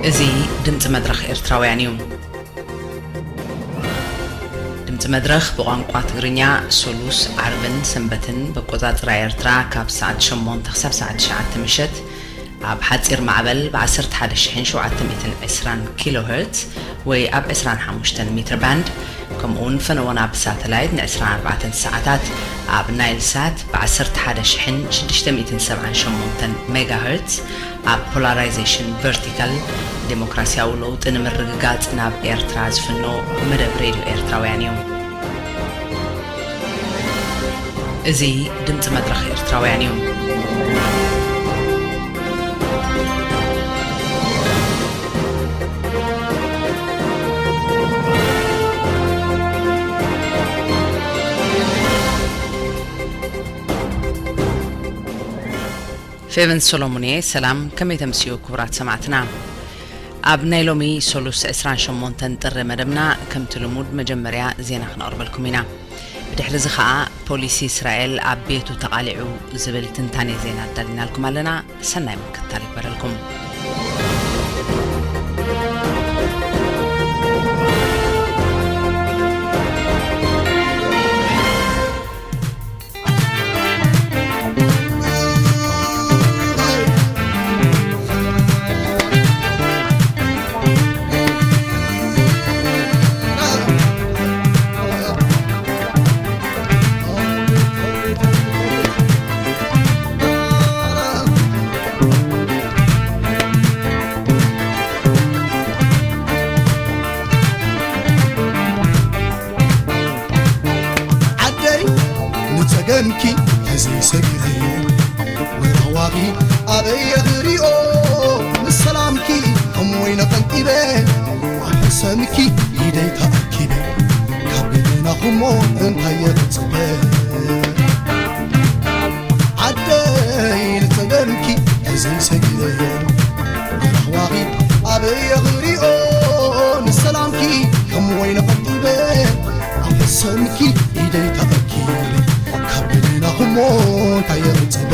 እዚ ድምፂ መድረኽ ኤርትራውያን እዩ። ድምፂ መድረኽ ብቋንቋ ትግርኛ ሶሉስ፣ ዓርብን ሰንበትን ብኣቆፃፅራ ኤርትራ ካብ ሰዓት ሸሞንተ ክሳብ ሰዓት ትሽዓተ ምሸት ኣብ ሓፂር ማዕበል ብ ዓሰርተ ሓደ ሺሕን ሸውዓተ ሚእትን ዕስራን ኪሎ ሄርትዝ ወይ ኣብ ዕስራን ሓሙሽተን ሜትር ባንድ፣ ከምኡ እውን ፈነወና ብሳተላይት ን ዕስራን ኣርባዕተን ሰዓታት ኣብ ናይል ሳት ብ ዓሰርተ ሓደ ሺሕን ሽዱሽተ ሚእትን ሰብዓን ሸሞንተን ሜጋ ሄርትዝ፣ ኣብ ፖላራይዜሽን ቨርቲካል፣ ዴሞክራሲያዊ ለውጢ ንምርግጋጽ ናብ ኤርትራ ዝፍኖ መደብ ሬድዮ ኤርትራውያን እዩ። እዚ ድምጺ መድረኽ ኤርትራውያን እዩ። ፌቨን ሰሎሞን እየ። ሰላም፣ ከመይ ተምስዩ ክቡራት ሰማዕትና? ኣብ ናይ ሎሚ ሰሉስ ዕስራን ሸሞንተን ጥሪ መደብና ከምቲ ልሙድ መጀመርያ ዜና ክነቕርበልኩም ኢና። ብድሕሪ እዚ ኸኣ ፖሊሲ እስራኤል ኣብ ቤቱ ተቓሊዑ ዝብል ትንታኔ ዜና ኣዳሊናልኩም ኣለና። ሰናይ ምክትታል ይግበረልኩም። ዓደይ ንጸገምኪ ተዘይሰጊረ ወራዋኺ ኣበየ ክሪኦ ንሰላምኪ ከም ወይነ ቀንጢበ ኣብ ሕሰምኪ ኢደይ ተኣኪበ ካብ ገደናኹሞ እንታይ የኽጽበ ዓደይ ንጸገምኪ ተዘይሰጊረ ወራዋኺ ኣበየ ክሪኦ ንሰላምኪ ከም ወይነ ቀንጢበ ኣብ ሕሰምኪ ኢደይ ተኣኪበ ካብ ገደናኹሞ እንታይ የኽጽበ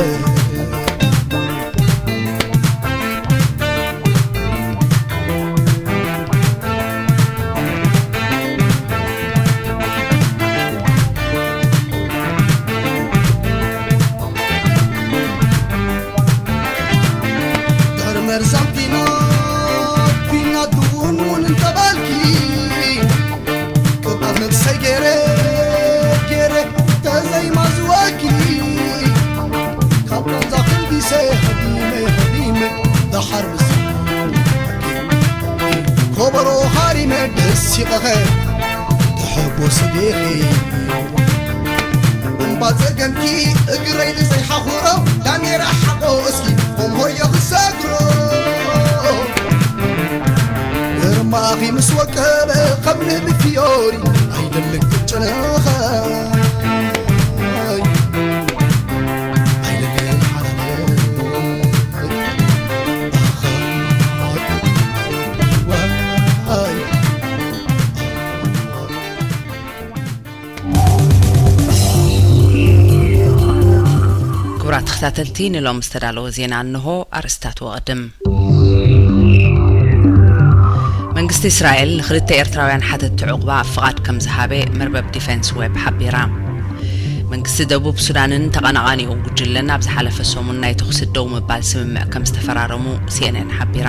ድሕሪ መርዛም ኲናት ኲናት እውን እውን እንተበልኪ ቅብኣት ነብሰይ ገይረ ገይረ ተዘይማዝወኪ ካብ ቃንዛ ከልቢሰ ሃዲመ ሃዲመ ደሓር ምስ ከበሮ ሃሪመ ደሲቐኸ ተሐጎሲ ዲኺ እምባ ጸገምኪ እግረይ ንዘይሓኹሮ ዳሜራ ሓቆ እስኪ ሆምሆዮ ክሰግሮ ግርማኺ ምስ ወቀበ ከም ንህቢ ፊዮሪ ኣይደልን ክጨነኸ ኣይደልን ሓረነ ክቡራት ተኸታተልቲ፣ ንሎም ዝተዳለወ ዜና እንሆ። ኣርእስታት ወቕድም። መንግስቲ እስራኤል ንኽልተ ኤርትራውያን ሓተትቲ ዑቕባ ፍቓድ ከም ዝሃበ መርበብ ዲፌንስ ዌብ ሓቢራ። መንግስቲ ደቡብ ሱዳንን ተቐናቓኒኡ ጉጅለን ኣብ ዝሓለፈ ሰሙን ናይ ተኹሲ ደው ምባል ስምምዕ ከም ዝተፈራረሙ ሲኤንኤን ሓቢራ።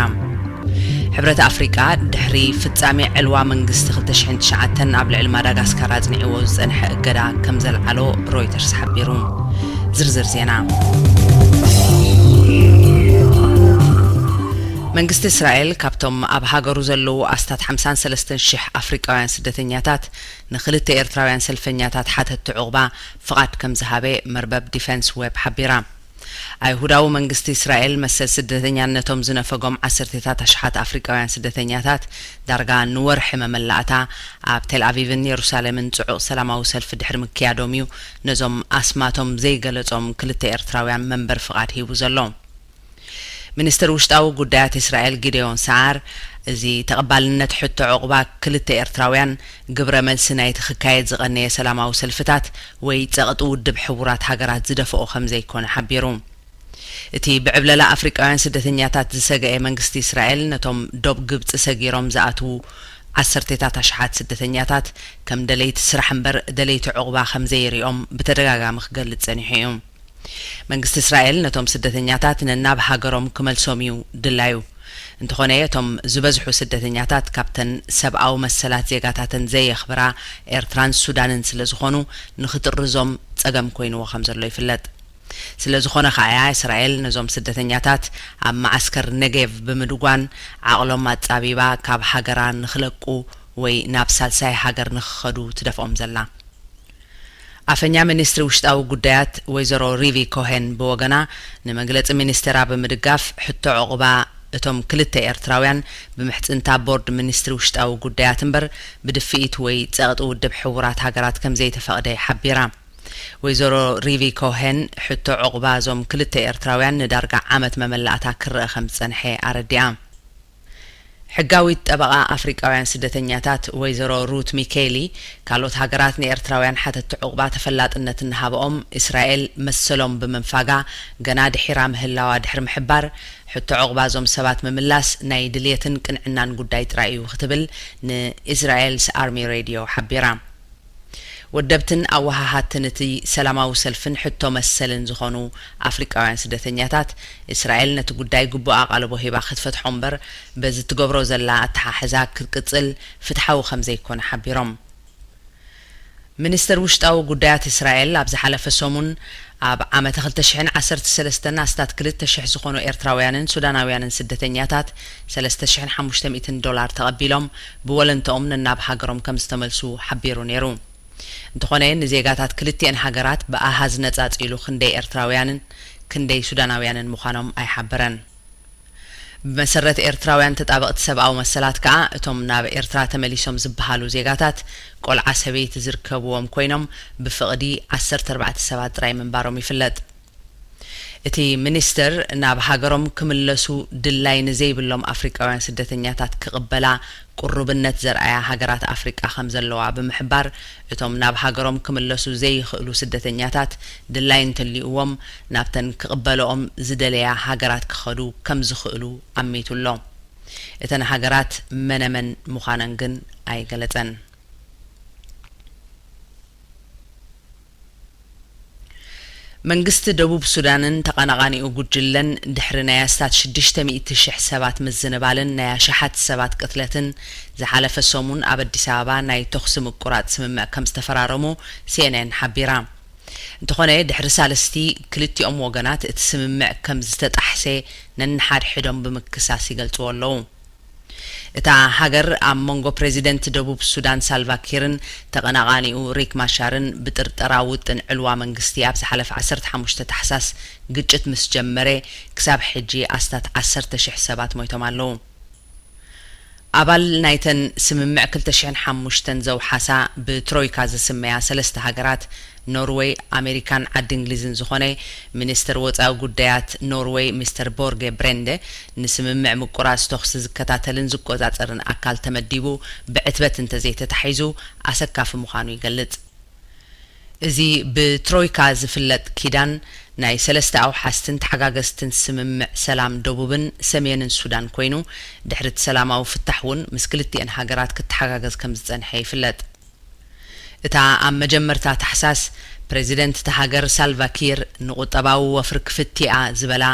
ሕብረት ኣፍሪቃ ድሕሪ ፍጻሜ ዕልዋ መንግስቲ ክልተ ሽሕን ትሽዓተን ኣብ ልዕሊ ማዳጋስካር ኣጽኒዕዎ ዝጸንሐ እገዳ ከም ዘልዓሎ ሮይተርስ ሓቢሩ። ዝርዝር ዜና። መንግስቲ እስራኤል ካብቶም ኣብ ሃገሩ ዘለዉ ኣስታት ሓምሳን ሰለስተን ሽሕ ኣፍሪቃውያን ስደተኛታት ንኽልተ ኤርትራውያን ሰልፈኛታት ሓተትቲ ዑቕባ ፍቓድ ከም ዝሃበ መርበብ ዲፈንስ ዌብ ሓቢራ። ኣይሁዳዊ መንግስቲ እስራኤል መሰል ስደተኛነቶም ዝነፈጎም ዓሰርተታት ኣሽሓት ኣፍሪቃውያን ስደተኛታት ዳርጋ ንወርሒ መመላእታ ኣብ ቴል ኣቪቭን የሩሳሌምን ጽዑቕ ሰላማዊ ሰልፊ ድሕሪ ምክያዶም እዩ ነዞም ኣስማቶም ዘይገለጾም ክልተ ኤርትራውያን መንበሪ ፍቓድ ሂቡ ዘሎ። ሚኒስትር ውሽጣዊ ጉዳያት እስራኤል ጊዴዮን ሰዓር፣ እዚ ተቐባልነት ሕቶ ዑቕባ ክልተ ኤርትራውያን ግብረ መልሲ ናይቲ ክካየድ ዝቐነየ ሰላማዊ ሰልፍታት ወይ ጸቕጢ ውድብ ሕቡራት ሃገራት ዝደፍኦ ከም ዘይኮነ ሓቢሩ። እቲ ብዕብለላ ኣፍሪቃውያን ስደተኛታት ዝሰገኤ መንግስቲ እስራኤል፣ ነቶም ዶብ ግብጺ ሰጊሮም ዝኣትዉ ዓሰርቴታት ኣሽሓት ስደተኛታት ከም ደለይቲ ስራሕ እምበር ደለይቲ ዑቕባ ከም ዘይሪኦም ብተደጋጋሚ ክገልጽ ጸኒሑ እዩ። መንግስቲ እስራኤል ነቶም ስደተኛታት ነናብ ሃገሮም ክመልሶም እዩ ድላዩ። እንተኾነ፣ እቶም ዝበዝሑ ስደተኛታት ካብተን ሰብኣዊ መሰላት ዜጋታተን ዘየኽብራ ኤርትራን ሱዳንን ስለ ዝኾኑ፣ ንኽጥርዞም ጸገም ኮይንዎ ከም ዘሎ ይፍለጥ። ስለ ዝኾነ ከኣ እያ እስራኤል ነዞም ስደተኛታት ኣብ መዓስከር ነጌቭ ብምድጓን፣ ዓቕሎም ኣጻቢባ ካብ ሃገራ ንኽለቁ ወይ ናብ ሳልሳይ ሃገር ንኽኸዱ ትደፍኦም ዘላ። ኣፈኛ ሚኒስትሪ ውሽጣዊ ጉዳያት ወይዘሮ ሪቪ ኮሄን ብወገና፣ ንመግለጺ ሚኒስቴራ ብምድጋፍ፣ ሕቶ ዑቕባ እቶም ክልተ ኤርትራውያን ብምሕጽንታ ቦርድ ሚኒስትሪ ውሽጣዊ ጉዳያት እምበር፣ ብድፍኢት ወይ ጸቕጢ ውድብ ሕቡራት ሃገራት ከም ዘይተፈቕደ ሓቢራ። ወይዘሮ ሪቪ ኮሄን፣ ሕቶ ዑቕባ እዞም ክልተ ኤርትራውያን ንዳርጋ ዓመት መመላእታ ክረኣ ከም ዝጸንሐ ኣረዲኣ። ሕጋዊት ጠበቓ ኣፍሪቃውያን ስደተኛታት ወይዘሮ ሩት ሚኬሊ፣ ካልኦት ሃገራት ንኤርትራውያን ሓተቲ ዑቕባ ተፈላጥነት እናሃበኦም፣ እስራኤል መሰሎም ብምንፋጋ ገና ድሒራ ምህላዋ ድሕሪ ምሕባር፣ ሕቶ ዑቕባ እዞም ሰባት ምምላስ ናይ ድልየትን ቅንዕናን ጉዳይ ጥራይ እዩ ክትብል ንእስራኤልስ ኣርሚ ሬድዮ ሓቢራ። ወደብትን ኣወሃሃድትን እቲ ሰላማዊ ሰልፍን ሕቶ መሰልን ዝኾኑ ኣፍሪቃውያን ስደተኛታት፣ እስራኤል ነቲ ጉዳይ ግቡእ ኣቓልቦ ሂባ ክትፈትሖ እምበር፣ በዚ ትገብሮ ዘላ ኣተሓሕዛ ክትቅጽል ፍትሓዊ ከም ዘይኮነ ሓቢሮም። ሚኒስተር ውሽጣዊ ጉዳያት እስራኤል ኣብ ዝሓለፈ ሰሙን፣ ኣብ ዓመተ ክልተ ሽሕን ዓሰርተ ሰለስተን ኣስታት ክልተ ሽሕ ዝኾኑ ኤርትራውያንን ሱዳናውያንን ስደተኛታት ሰለስተ ሽሕን ሓሙሽተ ሚእትን ዶላር ተቐቢሎም፣ ብወለንትኦም ነናብ ሃገሮም ከም ዝተመልሱ ሓቢሩ ነይሩ። እንተኾነ፣ ንዜጋታት ክልቲኤን ሃገራት ብኣሃዝ ነጻጺሉ ክንደይ ኤርትራውያንን ክንደይ ሱዳናውያንን ምዃኖም ኣይሓበረን። ብመሰረት ኤርትራውያን ተጣበቕቲ ሰብኣዊ መሰላት ከኣ፣ እቶም ናብ ኤርትራ ተመሊሶም ዝበሃሉ ዜጋታት፣ ቆልዓ ሰበይቲ ዝርከብዎም ኮይኖም፣ ብፍቕዲ ዓሰርተ ኣርባዕተ ሰባት ጥራይ ምንባሮም ይፍለጥ። እቲ ሚኒስትር፣ ናብ ሃገሮም ክምለሱ ድላይ ንዘይብሎም ኣፍሪቃውያን ስደተኛታት ክቕበላ ቁሩብነት ዘርኣያ ሃገራት ኣፍሪቃ ከም ዘለዋ ብምሕባር፣ እቶም ናብ ሃገሮም ክምለሱ ዘይኽእሉ ስደተኛታት ድላይ እንተልዩዎም፣ ናብተን ክቕበለኦም ዝደለያ ሃገራት ክኸዱ ከም ዝኽእሉ ኣሚቱ ኣሎ። እተን ሃገራት መነመን ምዃነን ግን ኣይገለጸን። መንግስቲ ደቡብ ሱዳንን ተቐናቓኒኡ ጉጅለን፣ ድሕሪ ናይ ኣስታት ሽዱሽተ ሚእቲ ሽሕ ሰባት ምዝንባልን ናይ ኣሽሓት ሰባት ቅትለትን፣ ዝሓለፈ ሰሙን ኣብ ኣዲስ ኣበባ ናይ ተኹሲ ምቁራጽ ስምምዕ ከም ዝተፈራረሙ ሲኤንኤን ሓቢራ። እንተኾነ፣ ድሕሪ ሳልስቲ ክልቲኦም ወገናት እቲ ስምምዕ ከም ዝተጣሕሰ ነንሓድሕዶም ብምክሳስ ይገልጽዎ ኣለዉ። እታ ሃገር ኣብ መንጎ ፕሬዚደንት ደቡብ ሱዳን ሳልቫ ኪርን ተቐናቓኒኡ ሪክ ማሻርን ብጥርጠራ ውጥን ዕልዋ መንግስቲ ኣብ ዝሓለፈ ዓሰርተ ሓሙሽተ ታሕሳስ ግጭት ምስ ጀመረ፣ ክሳብ ሕጂ ኣስታት ዓሰርተ ሽሕ ሰባት ሞይቶም ኣለዉ። ኣባል ናይተን ስምምዕ ክልተ ሽሕን ሓሙሽተን ዘውሓሳ ብትሮይካ ዝስመያ ሰለስተ ሃገራት፣ ኖርወይ፣ ኣሜሪካን ዓዲ እንግሊዝን ዝኾነ ሚኒስትር ወጻኢ ጉዳያት ኖርወይ ሚስተር ቦርጌ ብሬንደ፣ ንስምምዕ ምቁራጽ ተኹሲ ዝከታተልን ዝቆጻጸርን ኣካል ተመዲቡ ብዕትበት እንተዘይተታሒዙ ኣሰካፊ ምዃኑ ይገልጽ። እዚ ብትሮይካ ዝፍለጥ ኪዳን፣ ናይ ሰለስተ ኣውሓስትን ተሓጋገዝትን ስምምዕ ሰላም ደቡብን ሰሜንን ሱዳን ኮይኑ፣ ድሕሪ እቲ ሰላማዊ ፍታሕ እውን ምስ ክልቲኤን ሃገራት ክተሓጋገዝ ከም ዝጸንሐ ይፍለጥ። እታ ኣብ መጀመርታ ታሕሳስ ፕሬዚደንት እታ ሃገር ሳልቫ ኪር ንቁጠባዊ ወፍሪ ክፍትያ ዝበላ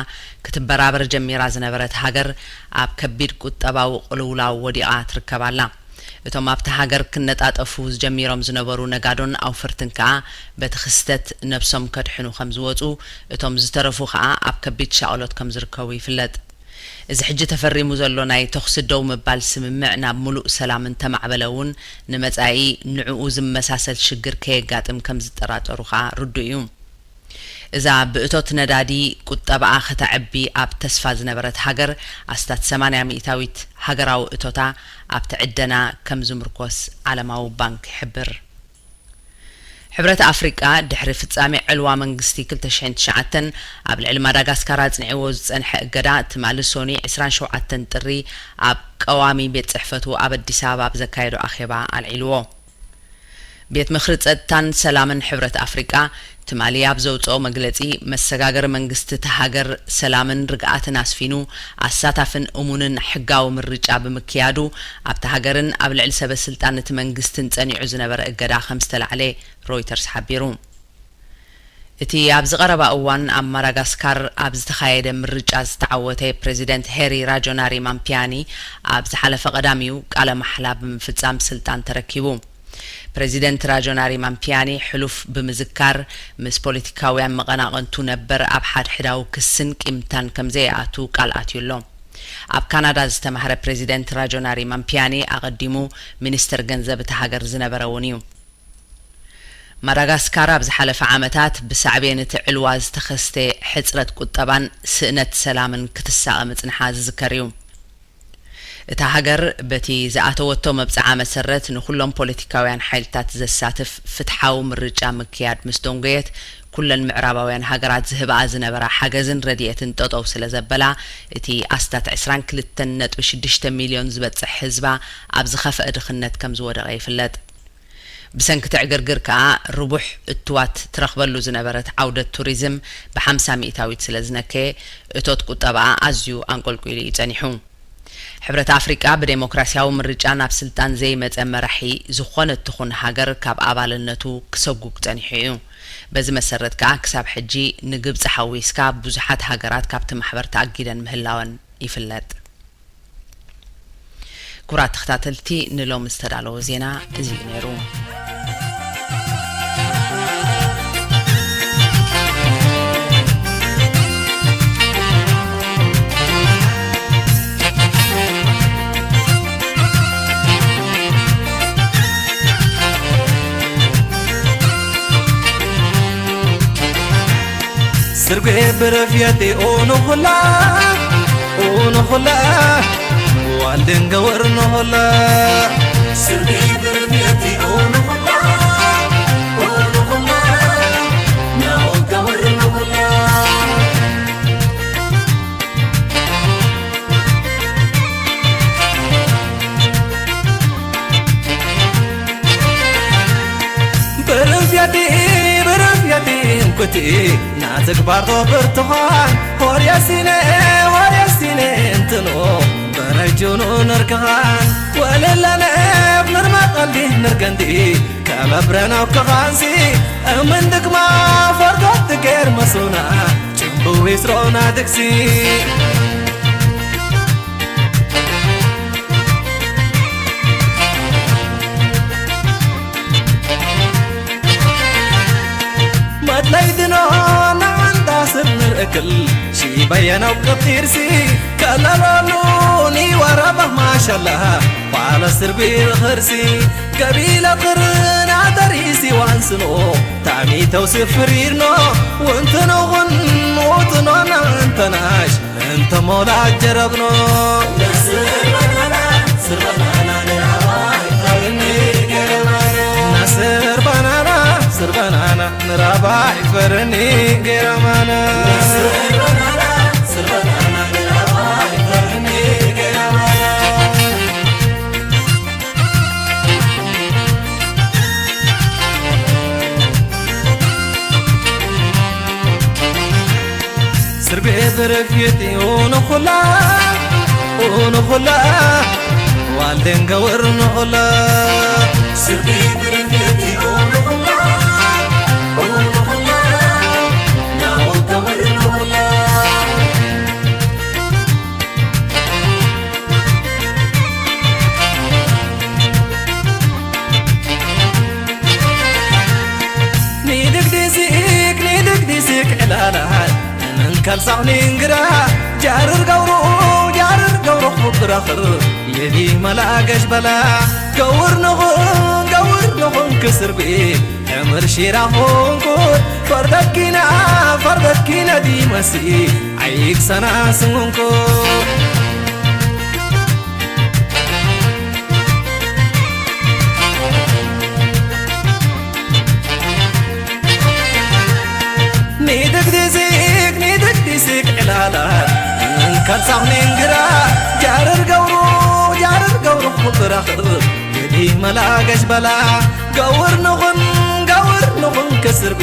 ክትበራበር ጀሚራ ዝነበረት ሃገር፣ ኣብ ከቢድ ቁጠባዊ ቅልውላው ወዲቓ ትርከብ ኣላ። እቶም ኣብታ ሃገር ክነጣጠፉ ጀሚሮም ዝነበሩ ነጋዶን ኣውፈርትን ከኣ በቲ ክስተት ነብሶም ከድሕኑ ከም ዝወጹ፣ እቶም ዝተረፉ ከኣ ኣብ ከቢድ ሻቕሎት ከም ዝርከቡ ይፍለጥ። እዚ ሕጂ ተፈሪሙ ዘሎ ናይ ተኹሲ ደው ምባል ስምምዕ ናብ ምሉእ ሰላም እንተማዕበለ እውን፣ ንመጻኢ ንዕኡ ዝመሳሰል ሽግር ከየጋጥም ከም ዝጠራጠሩ ከኣ ርዱእ እዩ። እዛ ብእቶት ነዳዲ ቁጠባኣ ከተዕቢ ኣብ ተስፋ ዝነበረት ሃገር፣ ኣስታት ሰማንያ ሚእታዊት ሃገራዊ እቶታ ኣብቲ ዕደና ከም ዝምርኮስ ዓለማዊ ባንክ ይሕብር። ሕብረት ኣፍሪቃ፣ ድሕሪ ፍጻሜ ዕልዋ መንግስቲ ክልተ ሽሕን ትሽዓተን ኣብ ልዕሊ ማዳጋስካር ኣጽኒዕዎ ዝጸንሐ እገዳ፣ ትማሊ ሶኒ ዕስራን ሸውዓተን ጥሪ ኣብ ቀዋሚ ቤት ጽሕፈቱ ኣብ ኣዲስ ኣበባ ኣብ ዘካየዶ ኣኼባ ኣልዒልዎ። ቤት ምኽሪ ጸጥታን ሰላምን ሕብረት ኣፍሪቃ ትማሊ ኣብ ዘውጽኦ መግለጺ፣ መሰጋገሪ መንግስቲ እታ ሃገር ሰላምን ርግኣትን ኣስፊኑ፣ ኣሳታፍን እሙንን ሕጋዊ ምርጫ ብምክያዱ፣ ኣብታ ሃገርን ኣብ ልዕሊ ሰበ ስልጣን እቲ መንግስትን ጸኒዑ ዝነበረ እገዳ ከም ዝተላዕለ ሮይተርስ ሓቢሩ። እቲ ኣብዚ ቀረባ እዋን ኣብ ማዳጋስካር ኣብ ዝተኻየደ ምርጫ ዝተዓወተ ፕሬዚደንት ሄሪ ራጆናሪ ማምፒያኒ፣ ኣብ ዝሓለፈ ቀዳም እዩ ቃለ ማሕላ ብምፍጻም ስልጣን ተረኪቡ። ፕሬዚደንት ራጆናሪ ማምፒያኒ ሕሉፍ ብምዝካር፣ ምስ ፖለቲካውያን መቐናቕንቱ ነበር ኣብ ሓድሕዳዊ ክስን ቂምታን ከም ዘይኣቱ ቃል ኣትዩ ኣሎ። ኣብ ካናዳ ዝተማህረ ፕሬዚደንት ራጆናሪ ማምፒያኒ ኣቐዲሙ ሚኒስትር ገንዘብ እታ ሃገር ዝነበረ እውን እዩ። ማዳጋስካር ኣብ ዝሓለፈ ዓመታት ብሳዕቤን እቲ ዕልዋ ዝተኸስተ ሕጽረት ቁጠባን ስእነት ሰላምን ክትሳቐ ምጽንሓ ዝዝከር እዩ። እታ ሃገር በቲ ዝኣተወቶ መብጽዓ መሰረት ንኹሎም ፖለቲካውያን ሓይልታት ዘሳትፍ ፍትሓዊ ምርጫ ምክያድ ምስ ደንጎየት፣ ኩለን ምዕራባውያን ሃገራት ዝህብኣ ዝነበራ ሓገዝን ረድኤትን ጠጠው ስለ ዘበላ፣ እቲ ኣስታት ዕስራን ክልተን ነጥቢ ሽዱሽተ ሚልዮን ዝበጽሕ ህዝባ ኣብ ዝኸፍአ ድኽነት ከም ዝወደቐ ይፍለጥ። ብሰንኪ እቲ ዕግርግር ከኣ ርቡሕ እትዋት ትረኽበሉ ዝነበረት ዓውደ ቱሪዝም ብሓምሳ ሚእታዊት ስለ ዝነከየ፣ እቶት ቁጠባኣ ኣዝዩ ኣንቆልቂሉ እዩ ጸኒሑ። ሕብረት ኣፍሪቃ ብዴሞክራሲያዊ ምርጫ ናብ ስልጣን ዘይመጸ መራሒ ዝኾነት ትኹን ሃገር ካብ ኣባልነቱ ክሰጉግ ጸኒሑ እዩ። በዚ መሰረት ከኣ ክሳብ ሕጂ ንግብጺ ሓዊስካ ብዙሓት ሃገራት ካብቲ ማሕበር ተኣጊደን ምህላወን ይፍለጥ። ክቡራት ተኸታተልቲ፣ ንሎሚ ዝተዳለወ ዜና እዚ እዩ ነይሩ። ስርቤ ብረፍየቴ ኦኖኹላ ኦኖኹላ ዋልደን ገወር ኖኹላ። ስርቤ ብረፍየቴ ኦኖኹላ ኦኖኹላ ናወት ገወር ኖኹላ። ብርፍያቲ ብርፍያቲ እንኩቲ ናትግባርቶ ብርቱኻን ሆርያሲነ ሆርያሲነ እንትኖ በረጅኑ ንርክኻን ወለለነ ብንርመቀልዲ ንርገንዲ ከመብረነው ክኻንሲ እምን ድግማ ፈርዶት ትገር መሶና ጭምብዊ ስሮና ድግሲ። መድለይትኖ ንዓንዳ ስር ንርእክል ሺበየነው ቅጢርሲ ከለሎሉ ኒወረበ ማሸላ ባለ ስርቢ ኽርሲ ገቢለ ኽርና ተሪሲ ዋንስኖ ታሚተው ስፍሪርኖ ውንትንኹን ውትኖና እንተናሽ እንተ ሞላ ጀረብኖ። ናስር ባናና ስር ባናና ንራባይ ፈርኒ ገረማና። ስርቤ ብርፍየቲ ኡንኹላ ኡንኹላ ዋልደን ገወር ንኹላ። ስርቤ ብርፍየቲ ኡንኹላ ኡንኹላ ናወት ገወር ንኹላ። ኒድግ ዲሲክ ኒድግ ዲሲክ ዕላላት እንከልሳው ኒንግራ ጃርር ገውሩ ጃርር ገውሩ ኹብራኽር የዲ መላገሽ በላ ገውር ንኹን ገውር ንኹን ክስርቢ ዕምር ሺራ ኹንኩ ፈርደኪና ፈርደኪና ዲመሲ ዓይክ ሰና ስንኩ። ኒድግ ዲሲክ ኒድግ ዲሲክ ዕላላት እንከልሳኽ ኒንግራ ጃርር ገብሩ ጃርር ገብሩ ኹብራኽር ግዲ መላገሽ በላ ገውር ንኹን ገውር ንኹን ከስርቢ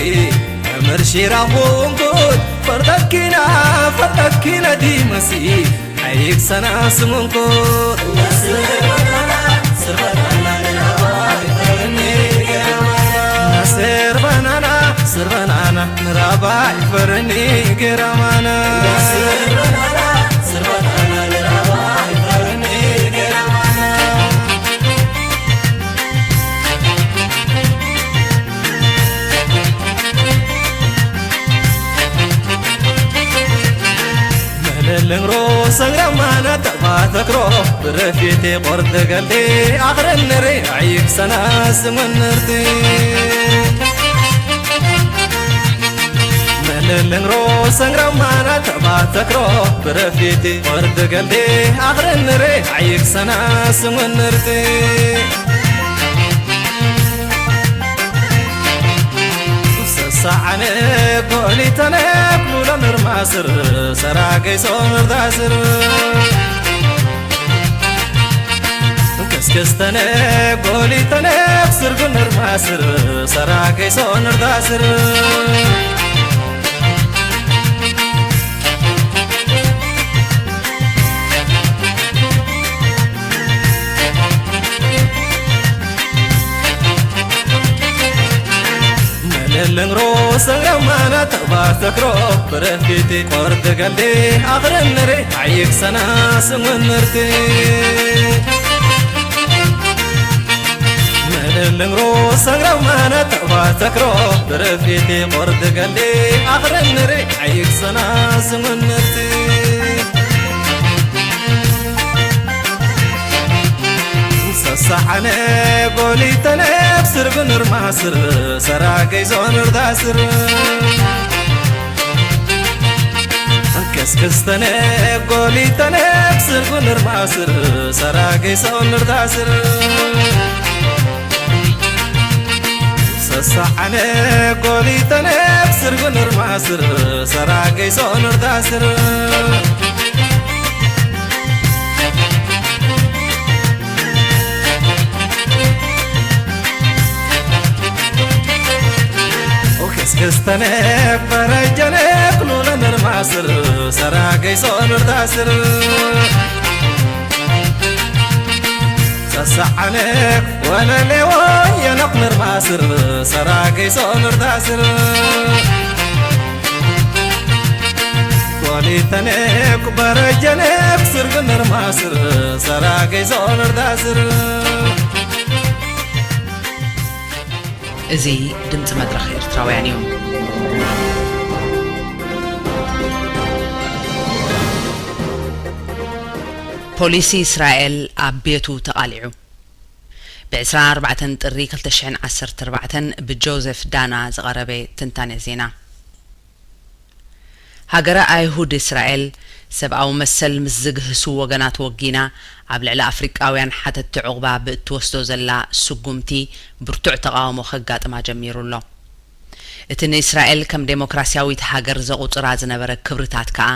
እምር ሺራ ኹንኩት ፈርደኪና ፈርደኪና ዲመሲ ኣይክሰና ስሙንኩ ስር በናና ስር በናና ንራባይ ፈርኒ ገራማና መለለንሮ ሰንግረማና ተባተክሮ ብረፊቴ ቆርደገልዴ ኣኽረነሬ ኣይክሰና ስመነርቲ መለለንሮ ሰንግረማና ተባተክሮ ብረፊቴ ቆርደገልዴ ኣኽረነሬ ኣይክሰና ስመነርቲ ሰዓነ ጎሊተነ ኩሎ ምርማስር ሰራገይ ሶንርዳስር ከስከስተነ ጎሊተነ ስርጉ ንርማስር ሰራገይ ሶንርዳስር መለለንሮ ሰንግረማና ተባተክሮ ብረፊቲ ቆርድ ገልዴ ኣኽረነሬ ኣይክሰና ስምንርቲ መለለንሮ ሰንግረማና ተባተክሮ ብረፊቲ ቆርድ ገልዴ ኣኽረነሬ ኣይክሰና ስምንርቲ ሰሳዓነ ጎሊተነ ብስር ብንርማስር ሰራገይ ዞንርዳስር ከስክስተነ ጎሊተነ ብስር ብንርማስር ሰራገይ ዞንርዳስር ሰሳዓነ ጎሊተነ ብስር ብንርማስር ሰራገይ ዞንርዳስር ክስተነ በረጀነ ክሉለ ንርማስር ሰራገይ ሶንር ዳስር ሰሳዓነ ወለሌዎ የነቕ ንርማስር ሰራገይ ሶንር ዳስር ጎሊተነ ኩበረጀነ ክስርግ ንርማስር ሰራገይ ሶንር ዳስር እዚ ድምጺ መድረኽ ኤርትራውያን እዩ። ፖሊሲ እስራኤል ኣብ ቤቱ ተቓሊዑ። ብ ዕስራን ኣርባዕተን ጥሪ ክልተ ሽሕን ዓሰርተ ኣርባዕተን ብጆዘፍ ዳና ዝቐረበ ትንታነ ዜና። ሃገረ ኣይሁድ እስራኤል ሰብኣዊ መሰል ምስ ዝግህሱ ወገናት ወጊና ኣብ ልዕሊ ኣፍሪቃውያን ሓተትቲ ዑቕባ ብእትወስዶ ዘላ ስጉምቲ ብርቱዕ ተቓውሞ ከጋጥማ ጀሚሩ ኣሎ። እቲ ንእስራኤል ከም ዴሞክራስያዊት ሃገር ዘቑጽራ ዝነበረ ክብርታት ከኣ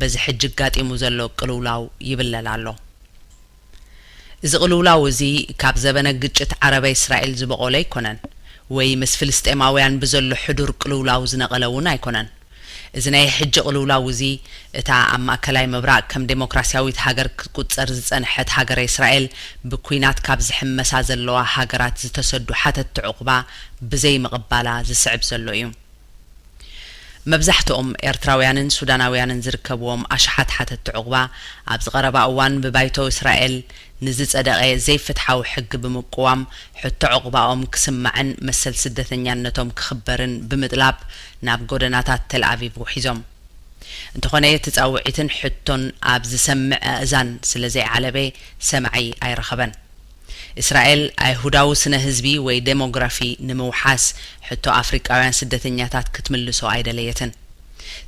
በዚ ሕጂ ኣጋጢሙ ዘሎ ቅልውላው ይብለል ኣሎ። እዚ ቅልውላው እዚ ካብ ዘበነ ግጭት ዓረበ እስራኤል ዝበቖለ ኣይኮነን፣ ወይ ምስ ፍልስጤማውያን ብዘሎ ሕዱር ቅልውላው ዝነቐለ እውን ኣይኮነን። እዚ ናይ ሕጂ ቅልውላው እዚ፣ እታ ኣብ ማእከላይ ምብራቕ ከም ዴሞክራስያዊት ሃገር ክትቁጸር ዝጸንሐት ሃገረ እስራኤል፣ ብኲናት ካብ ዝሕመሳ ዘለዋ ሃገራት ዝተሰዱ ሓተትቲ ዑቕባ ብዘይምቕባላ ዝስዕብ ዘሎ እዩ። መብዛሕትኦም ኤርትራውያንን ሱዳናውያንን ዝርከብዎም ኣሽሓት ሓተትቲ ዑቕባ፣ ኣብዚ ቀረባ እዋን ብባይቶ እስራኤል ንዝጸደቐ ዘይፍትሓዊ ሕጊ ብምቅዋም፣ ሕቶ ዑቕባኦም ክስማዕን መሰል ስደተኛነቶም ክኽበርን ብምጥላብ ናብ ጎደናታት ተልኣቪቭ ውሒዞም። እንተኾነ፣ እቲ ጻውዒትን ሕቶን ኣብ ዝሰምዕ ኣእዛን ስለ ዘይዓለበ፣ ሰማዒ ኣይረኸበን። እስራኤል ኣይሁዳዊ ስነ ህዝቢ ወይ ደሞግራፊ ንምውሓስ ሕቶ ኣፍሪቃውያን ስደተኛታት ክትምልሶ ኣይደለየትን።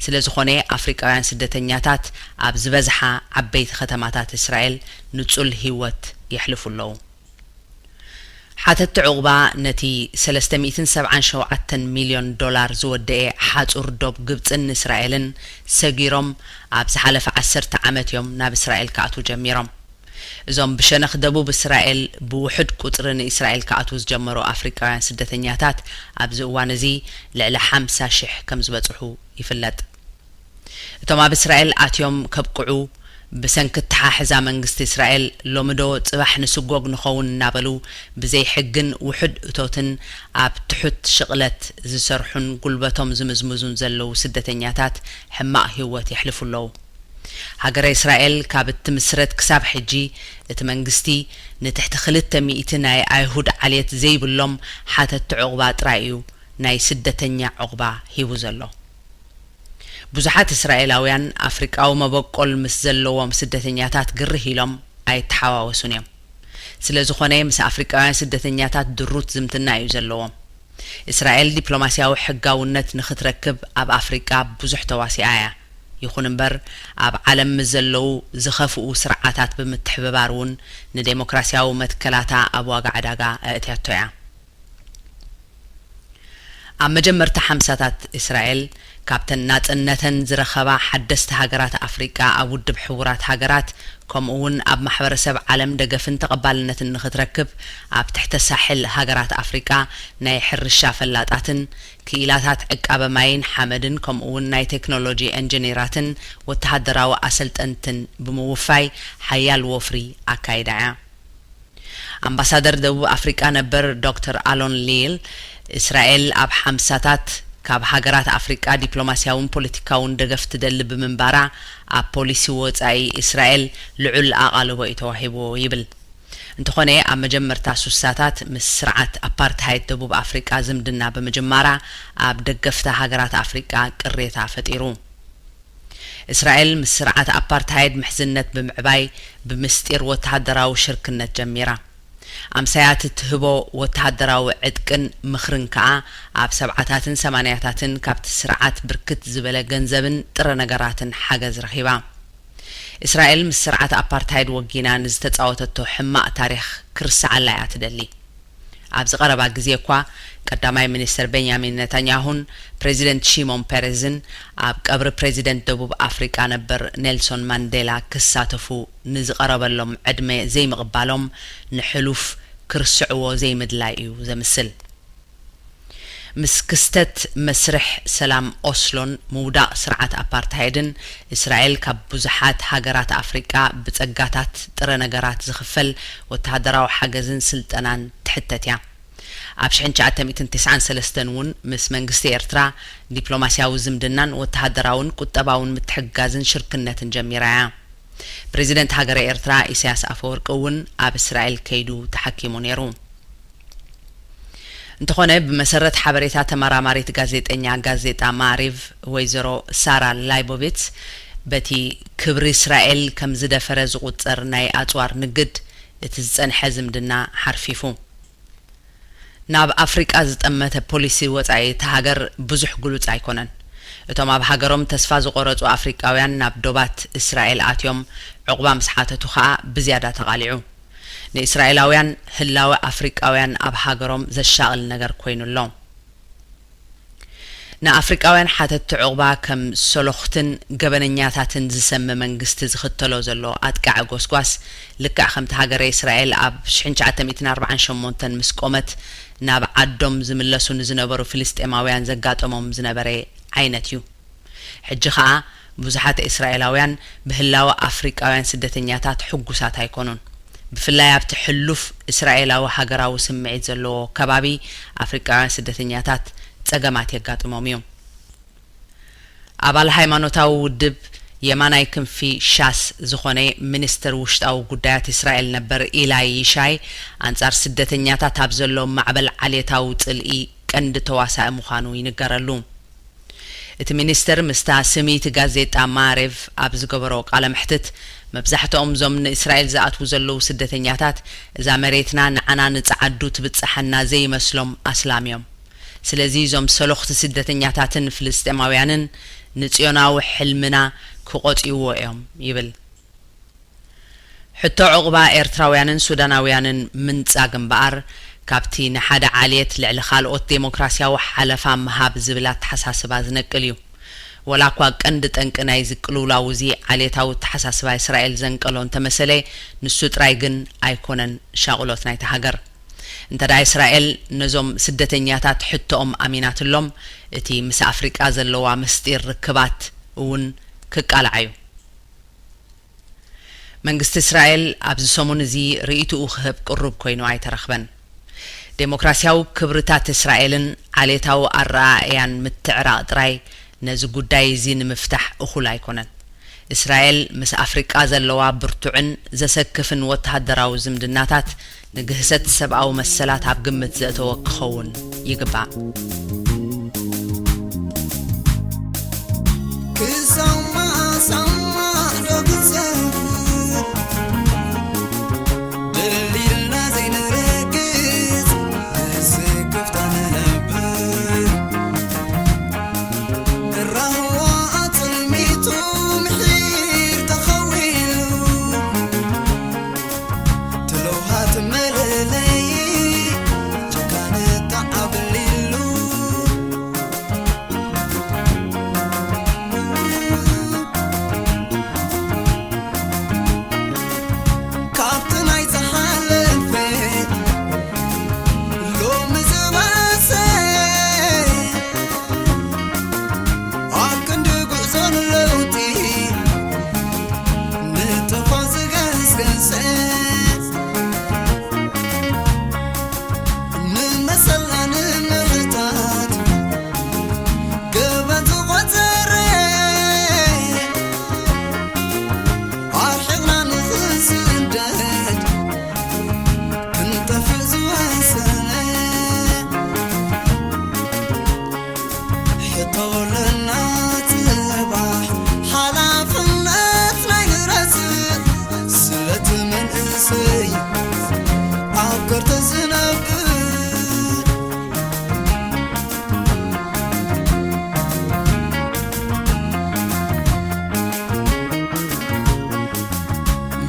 ስለ ዝኾነ ኣፍሪቃውያን ስደተኛታት ኣብ ዝበዝሓ ዓበይቲ ከተማታት እስራኤል ንጹል ህይወት የሕልፉ ኣለዉ። ሓተትቲ ዑቕባ ነቲ ሰለስተ ሚእትን ሰብዓን ሸውዓተን ሚልዮን ዶላር ዝወደኤ ሓጹር ዶብ ግብጽን እስራኤልን ሰጊሮም ኣብ ዝሓለፈ ዓሰርተ ዓመት እዮም ናብ እስራኤል ክኣትዉ ጀሚሮም። እዞም ብሸነኽ ደቡብ እስራኤል ብውሑድ ቁጽሪ ንእስራኤል ክኣትዉ ዝጀመሩ ኣፍሪቃውያን ስደተኛታት ኣብዚ እዋን እዚ ልዕሊ ሓምሳ ሽሕ ከም ዝበጽሑ ይፍለጥ። እቶም ኣብ እስራኤል ኣትዮም ከብቅዑ ብሰንኪ ኣተሓሕዛ መንግስቲ እስራኤል ሎሚ ዶ ጽባሕ ንስጎግ ንኸውን እናበሉ ብዘይ ሕግን ውሑድ እቶትን ኣብ ትሑት ሽቕለት ዝሰርሑን ጉልበቶም ዝምዝምዙን ዘለዉ ስደተኛታት ሕማቕ ህይወት የሕልፉ ኣለዉ። ሃገረ እስራኤል ካብ እትምስረት ክሳብ ሕጂ እቲ መንግስቲ ንትሕቲ ክልተ ሚእቲ ናይ ኣይሁድ ዓሌት ዘይብሎም ሓተትቲ ዑቕባ ጥራይ እዩ ናይ ስደተኛ ዑቕባ ሂቡ ዘሎ። ብዙሓት እስራኤላውያን ኣፍሪቃዊ መበቆል ምስ ዘለዎም ስደተኛታት ግርህ ኢሎም ኣይተሓዋወሱን እዮም። ስለ ዝኾነ ምስ ኣፍሪቃውያን ስደተኛታት ድሩት ዝምድና እዩ ዘለዎም። እስራኤል ዲፕሎማስያዊ ሕጋውነት ንኽትረክብ ኣብ ኣፍሪቃ ብዙሕ ተዋሲኣ እያ። ይኹን እምበር ኣብ ዓለም ምስ ዘለዉ ዝኸፍኡ ስርዓታት ብምትሕብባር እውን ንዴሞክራስያዊ መትከላታ ኣብ ዋጋ ዕዳጋ ኣእትያቶ እያ። ኣብ መጀመርታ ሓምሳታት እስራኤል ካብተን ናጽነተን ዝረኸባ ሓደስቲ ሃገራት ኣፍሪቃ ኣብ ውድብ ሕቡራት ሃገራት ከምኡ እውን ኣብ ማሕበረሰብ ዓለም ደገፍን ተቐባልነትን ንኽትረክብ ኣብ ትሕተ ሳሕል ሃገራት ኣፍሪቃ ናይ ሕርሻ ፈላጣትን ክኢላታት ዕቃበ ማይን ሓመድን ከምኡ እውን ናይ ቴክኖሎጂ ኢንጂኒራትን ወተሃደራዊ ኣሰልጠንትን ብምውፋይ ሓያል ወፍሪ ኣካይዳ እያ። ኣምባሳደር ደቡብ ኣፍሪቃ ነበር ዶክተር ኣሎን ሊል እስራኤል ኣብ ሓምሳታት ካብ ሃገራት ኣፍሪቃ ዲፕሎማስያውን ፖለቲካውን ደገፍ ትደሊ ብምንባራ ኣብ ፖሊሲ ወጻኢ እስራኤል ልዑል ኣቓልቦ እዩ ተዋሂብዎ ይብል። እንተኾነ ኣብ መጀመርታ ሱሳታት ምስ ስርዓት ኣፓርታይድ ደቡብ ኣፍሪቃ ዝምድና ብምጅማራ ኣብ ደገፍታ ሃገራት ኣፍሪቃ ቅሬታ ፈጢሩ። እስራኤል ምስ ስርዓት ኣፓርታይድ ምሕዝነት ብምዕባይ ብምስጢር ወተሃደራዊ ሽርክነት ጀሚራ። ኣምሳያት እትህቦ ወተሃደራዊ ዕጥቅን ምኽርን ከኣ ኣብ ሰብዓታትን ሰማንያታትን ካብቲ ስርዓት ብርክት ዝበለ ገንዘብን ጥረ ነገራትን ሓገዝ ረኺባ። እስራኤል ምስ ስርዓት ኣፓርታይድ ወጊና ንዝተጻወተቶ ሕማቕ ታሪኽ ክርስዓላ እያ ትደሊ። ኣብዚ ቀረባ ግዜ እኳ ቀዳማይ ሚኒስተር ቤንያሚን ነታንያሁን ፕሬዚደንት ሺሞን ፔሬዝን ኣብ ቀብሪ ፕሬዚደንት ደቡብ ኣፍሪቃ ነበር ኔልሶን ማንዴላ ክሳተፉ ንዝቐረበሎም ዕድመ ዘይምቕባሎም ንሕሉፍ ክርስዕዎ ዘይምድላይ እዩ ዘምስል። ምስ ክስተት መስርሕ ሰላም ኦስሎን ምውዳቕ ስርዓት ኣፓርታይድን፣ እስራኤል ካብ ብዙሓት ሃገራት ኣፍሪቃ ብጸጋታት ጥረ ነገራት ዝኽፈል ወተሃደራዊ ሓገዝን ስልጠናን ትሕተት እያ። ኣብ ሽሕን ትሽዓተ ሚእትን ተስዓን ሰለስተን እውን ምስ መንግስቲ ኤርትራ ዲፕሎማስያዊ ዝምድናን ወተሃደራውን ቁጠባውን ምትሕግጋዝን ሽርክነትን ጀሚራ እያ። ፕሬዚደንት ሃገረ ኤርትራ ኢሳያስ ኣፈወርቂ እውን ኣብ እስራኤል ከይዱ ተሓኪሙ ነይሩ። እንተኾነ፣ ብመሰረት ሓበሬታ ተመራማሪት ጋዜጠኛ ጋዜጣ ማዕሪቭ ወይዘሮ ሳራ ላይቦቪትስ፣ በቲ ክብሪ እስራኤል ከም ዝደፈረ ዝቑጸር ናይ ኣጽዋር ንግድ እቲ ዝጸንሐ ዝምድና ሓርፊፉ። ናብ ኣፍሪቃ ዝጠመተ ፖሊሲ ወጻኢ እታ ሃገር ብዙሕ ግሉጽ ኣይኮነን። እቶም ኣብ ሃገሮም ተስፋ ዝቖረጹ ኣፍሪቃውያን ናብ ዶባት እስራኤል ኣትዮም ዕቑባ ምስ ሓተቱ ኸኣ ብዝያዳ ተቓሊዑ። ንእስራኤላውያን ህላወ ኣፍሪቃውያን ኣብ ሃገሮም ዘሻቕል ነገር ኮይኑ ኣሎ። ንኣፍሪቃውያን ሓተትቲ ዕቑባ ከም ሰሎኽትን ገበነኛታትን ዝሰመ መንግስቲ ዝኽተሎ ዘሎ ኣጥቃዒ ጎስጓስ፣ ልክዕ ከምቲ ሃገረ እስራኤል ኣብ ሽሕን ትሽዓተ ሚእትን ኣርባዓን ሸሞንተን ምስ ቆመት ናብ ዓዶም ዝምለሱ ንዝነበሩ ፍልስጤማውያን ዘጋጠሞም ዝነበረ ዓይነት እዩ። ሕጂ ኸኣ ብዙሓት እስራኤላውያን ብህላወ ኣፍሪቃውያን ስደተኛታት ሕጉሳት ኣይኮኑን። ብፍላይ ኣብቲ ሕሉፍ እስራኤላዊ ሃገራዊ ስምዒት ዘለዎ ከባቢ ኣፍሪቃውያን ስደተኛታት ጸገማት የጋጥሞም እዩ። ኣባል ሃይማኖታዊ ውድብ የማናይ ክንፊ ሻስ ዝኾነ ሚኒስትር ውሽጣዊ ጉዳያት እስራኤል ነበር ኢላይ ይሻይ፣ ኣንጻር ስደተኛታት ኣብ ዘሎ ማዕበል ዓሌታዊ ጽልኢ ቀንዲ ተዋሳኢ ምዃኑ ይንገረሉ። እቲ ሚኒስትር ምስታ ስምይቲ ጋዜጣ ማዕሬቭ ኣብ ዝገበሮ ቃለ መሕትት፣ መብዛሕትኦም እዞም ንእስራኤል ዝኣትዉ ዘለዉ ስደተኛታት፣ እዛ መሬትና ንዓና ንጸዓዱ ትብጽሓና ዘይመስሎም ኣስላም እዮም። ስለዚ እዞም ሰሎኽቲ ስደተኛታትን ፍልስጤማውያንን ንጽዮናዊ ሕልምና ክቖጽይዎ እዮም ይብል። ሕቶ ዑቕባ ኤርትራውያንን ሱዳናውያንን ምንጻግ እምበኣር፣ ካብቲ ንሓደ ዓልየት ልዕሊ ካልኦት ዴሞክራስያዊ ሓለፋ ምሃብ ዝብል ኣተሓሳስባ ዝነቅል እዩ። ወላ እኳ ቀንዲ ጠንቂ ናይዚ ቅልውላው እዚ ዓሌታዊ ኣተሓሳስባ እስራኤል ዘንቀሎ እንተመሰለ፣ ንሱ ጥራይ ግን ኣይኮነን ሻቕሎት ናይታ ሃገር። እንተ ደኣ እስራኤል ነዞም ስደተኛታት ሕቶኦም ኣሚናትሎም፣ እቲ ምስ ኣፍሪቃ ዘለዋ ምስጢር ርክባት እውን ክቃላዕ እዩ። መንግስቲ እስራኤል ኣብዚ ሰሙን እዚ ርእይትኡ ክህብ ቅሩብ ኮይኑ ኣይተረኽበን። ዴሞክራሲያዊ ክብርታት እስራኤልን ዓሌታዊ ኣረኣእያን ምትዕራቕ ጥራይ ነዚ ጉዳይ እዚ ንምፍታሕ እኹል ኣይኮነን። እስራኤል ምስ ኣፍሪቃ ዘለዋ ብርቱዕን ዘሰክፍን ወተሃደራዊ ዝምድናታት ንግህሰት ሰብኣዊ መሰላት ኣብ ግምት ዘእተወ ክኸውን ይግባእ። ክሰማዕ ሰማዕ ዶ ክጸንኩ ደሊልና ዘይንረግጽ ንስክፍታ ንነብር። ራህዋ ኣጽልሚቱ ምሒር ተኸዊሉ ትለውሃት መለለይ ጭካነ ተዓብሊሉ። ካብቲ ናይ ዝሓለፈ ሎሚ ዝበሰ ኣብ ክንዲ ጉዕዞ ንለውጢ ንጥፋ ዝገስገሰ ንመሰልና ንምሕታት ገበን ዝቖጸረ ኣርሒቕና ንኽስደድ ክንጠፍእ ዝወሰነ ሕቶ ኣለና ጽባሕ ሓላፍነት ናይ ንረስእ ስለቲ መንእሰይ ኣብ ከርተ ዝነብር።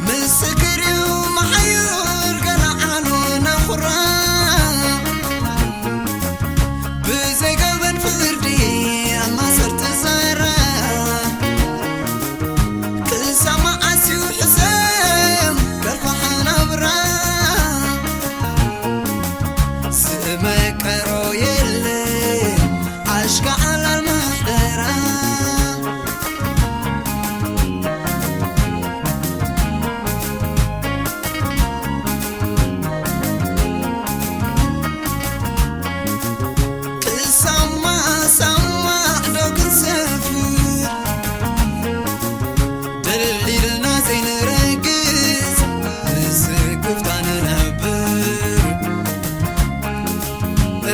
ምስክር እዩ መሓዩር ገለ ዓሉ ነኹራ ብዘይ ገበን ፍርዲ ኣብ ማእሰርቲ ዘራ ክሳብ መዓስ እዩ ሕሰም ከርፋሕ ናብራ ዝመቀሮ የለ ኣሽካዓላል ምሕደራ። ክሰማዕ ሰማዕ ዶ ክንሰፍር ደሊልና ዘይንረግጽ ንስክፍታ ንነብር።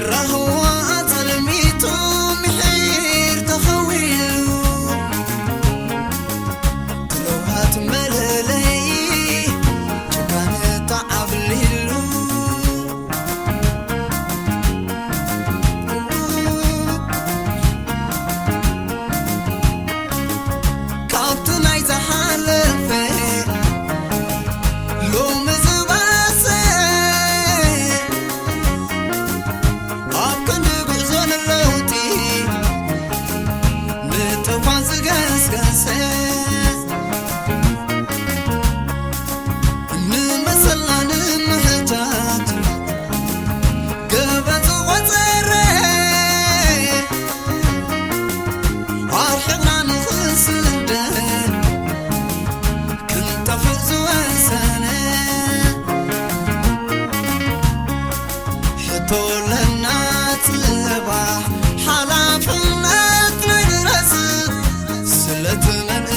ራህዋ ኣጸልሚቱ ምሒር ተኸዊሉ ትለውሃት መለለይ ጭካነ ተዓብሊሉ። ካብቲ ናይ ዝሓለፈ ሎሚ ዝበሰ ኣብ ክንዲ ጉዕዞ ንለውጢ ንጥፋ ዝገስገሰ ንመሰልና ንምሕታት ገበን ዝቖጸረ ኣርሒቕና ንኽስደድ ክንጠፍእ ዝወሰነ ሕቶ ኣለና ጽባሕ ሓላፍነት ናይ ንረስእ ስለቲ መን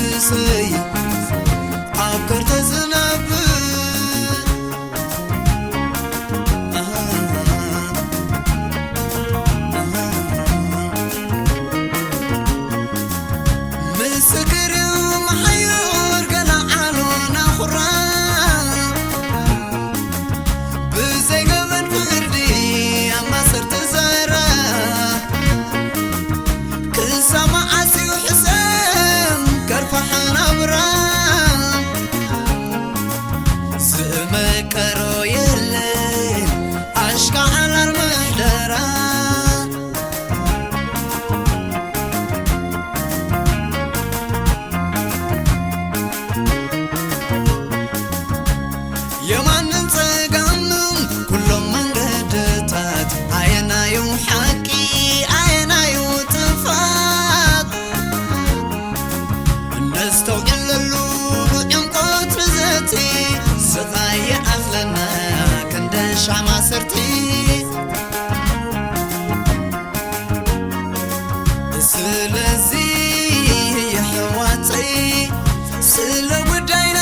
ስለዚ የሕዋተይ ስለ ጉዳይና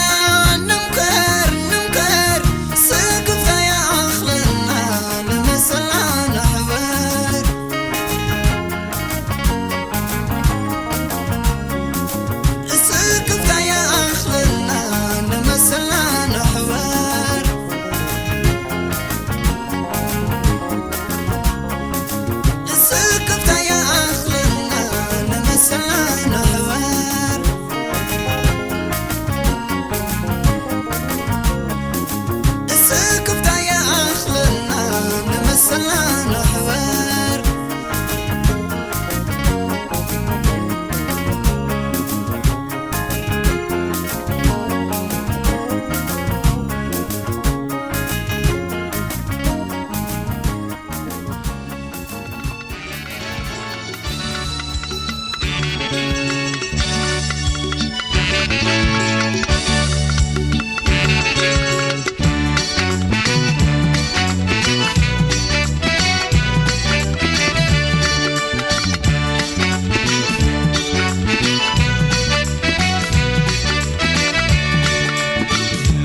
ንምከር፣ ንምከር፣ ስክፍታ ይኣኽለና ንመሰልና ንሕበር። ስክፍታ ይኣኽለና ንመሰልና ንሕበር። ስክፍታ ይኣኽለና ንመሰልና ንሕበር። ስክፍታ ይኣኽለና ንመሰልና ንሕበር።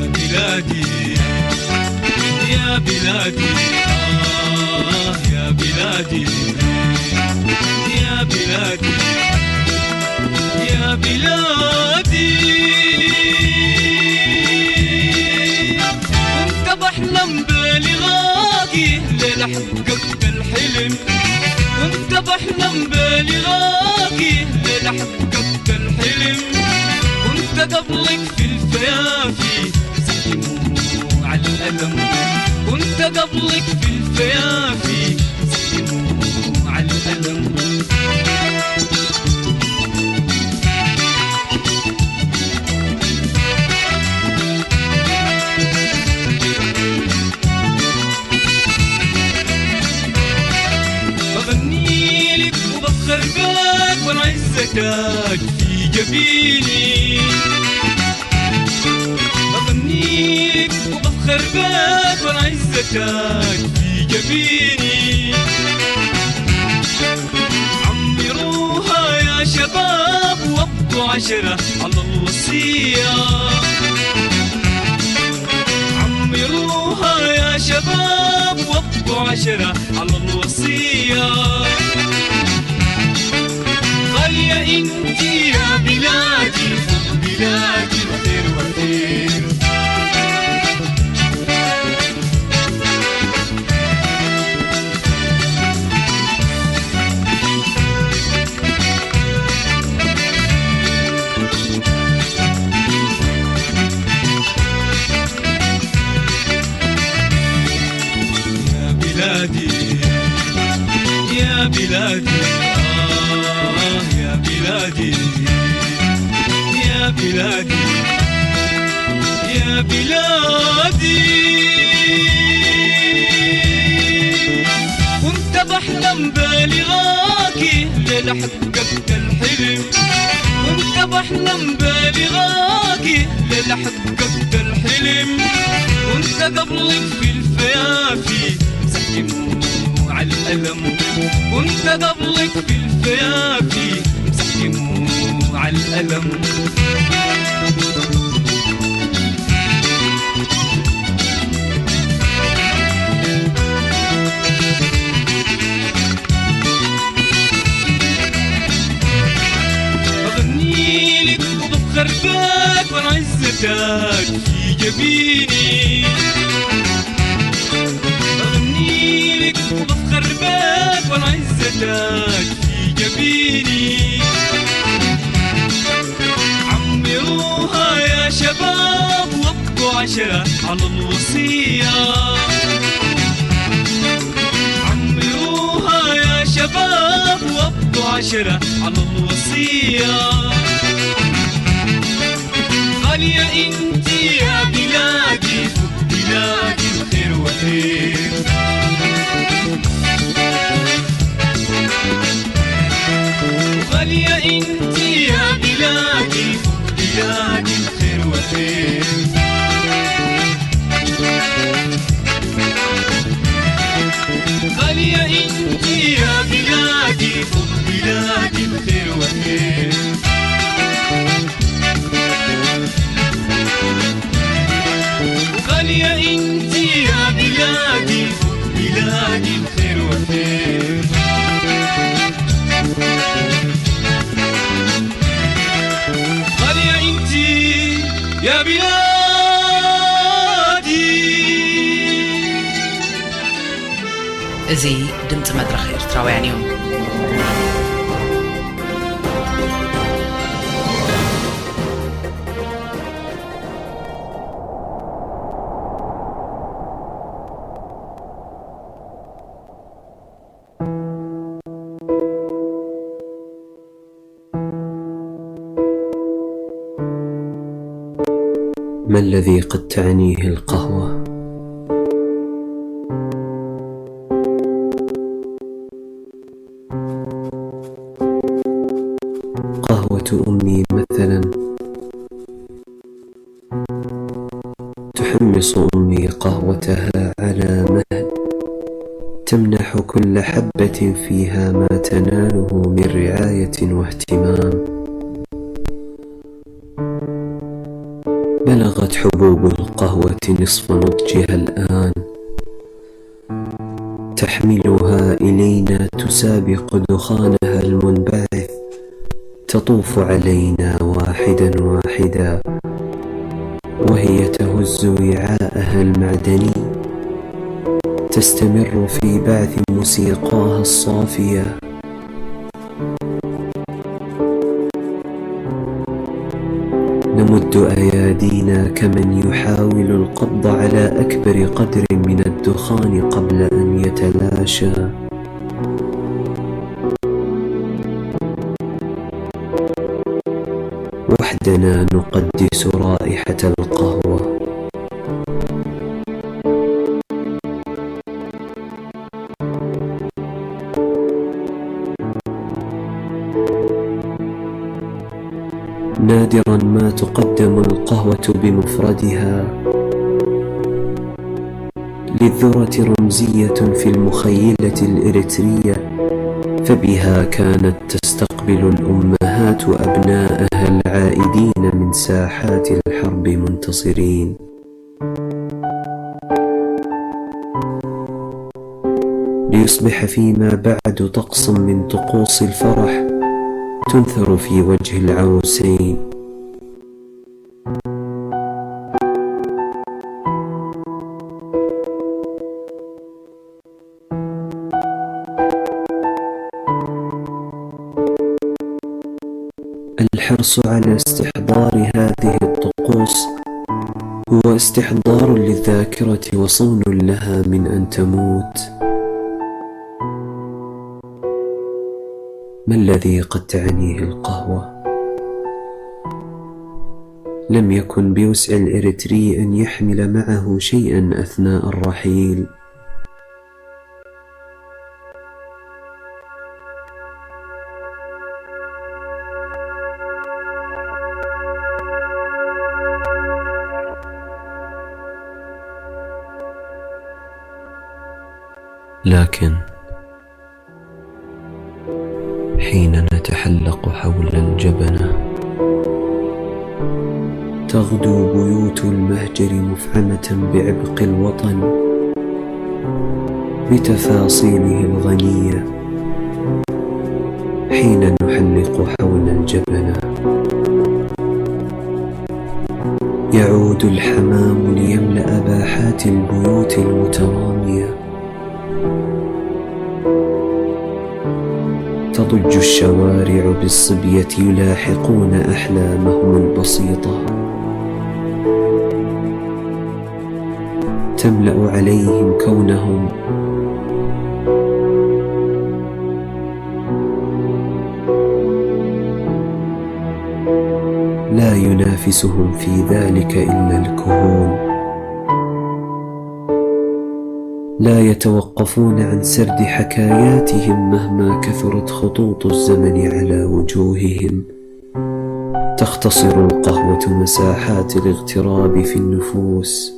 يا بلادي، يا بلادي، آه يا بلادي، يا بلادي، يا بلادي. كنت بحلم بلقاكي، ليلة حققت الحلم. كنت بحلم بلقاكي، ليلة حققت الحلم. كنت قبلك في الفيافي، زي دموع الألم. كنت قبلك في الفيافي، زي دموع الألم. بغني لك وبفخر بك، والعزة تاج في جبيني. بغني لك وبفخر بك، والعزة تاج في جبيني. عمروها يا شباب، وابقوا عشرة على الوصية. عمروها يا شباب، وابقوا عشرة على الوصية. غالية انتي يا بلادي، فوق بلادي الخير والخير. يا بلادي، يا بلادي، آه يا بلادي، يا بلادي، يا بلادي. كنت بحلم بلقاكي، ليلة حققت الحلم. كنت بحلم بلقاكي، ليلة حققت الحلم. كنت قبلك في الفيافي، مسح دموع الألم. كنت قبلك في الفيافي، مسح دموع الألم. بغني لك وبفخر بك، والعزة تاج في جبيني. بغني لك وبفخر بك، والعزة تاج في جبيني. عمروها يا شباب، وابقوا عشرة على الوصية. عمروها يا شباب، وابقوا عشرة على الوصية. غالية انتي يا بلادي، فوق بلادي الخير وخير. غالية انتي يا بلادي، فوق بلادي الخير وخير. غالية انتي يا بلادي، فوق بلادي خير وخير. غالية انتي يا بلادي، بلادي الخير وخير. غالية انتي يا بلادي. እዚ ድምፂ መድረኽ ኤርትራውያን እዩ። ما الذي قد تعنيه القهوة؟ قهوة أمي مثلا، تحمص أمي قهوتها على مهل، تمنح كل حبة فيها ما تناله من رعاية واهتمام. بلغت حبوب القهوة نصف نضجها الآن، تحملها إلينا تسابق دخانها المنبعث، تطوف علينا واحدا واحدا وهي تهز وعاءها المعدني، تستمر في بعث موسيقاها الصافية. نمد أيادينا كمن يحاول القبض على أكبر قدر من الدخان قبل أن يتلاشى. وحدنا نقدس رائحة القهوة. نادرا ما تقدم القهوة بمفردها للذرة رمزية في المخيلة الإريترية، فبها كانت تستقبل الأمهات أبناءها العائدين من ساحات الحرب منتصرين. ليصبح فيما بعد طقسا من طقوس الفرح تنثر في وجه العروسين. الحرص على استحضار هذه الطقوس هو استحضار للذاكرة وصون لها من أن تموت. ما الذي قد تعنيه القهوة؟ لم يكن بوسع الإريتري أن يحمل معه شيئا أثناء الرحيل. لكن حين نتحلق حول الجبنة، تغدو بيوت المهجر مفعمة بعبق الوطن بتفاصيله الغنية. حين نحلق حول الجبنة، يعود الحمام ليملأ باحات البيوت المترامية. تضج الشوارع بالصبية يلاحقون أحلامهم البسيطة. تملأ عليهم كونهم. لا ينافسهم في ذلك إلا الكهول. لا يتوقفون عن سرد حكاياتهم مهما كثرت خطوط الزمن على وجوههم. تختصر القهوة مساحات الاغتراب في النفوس،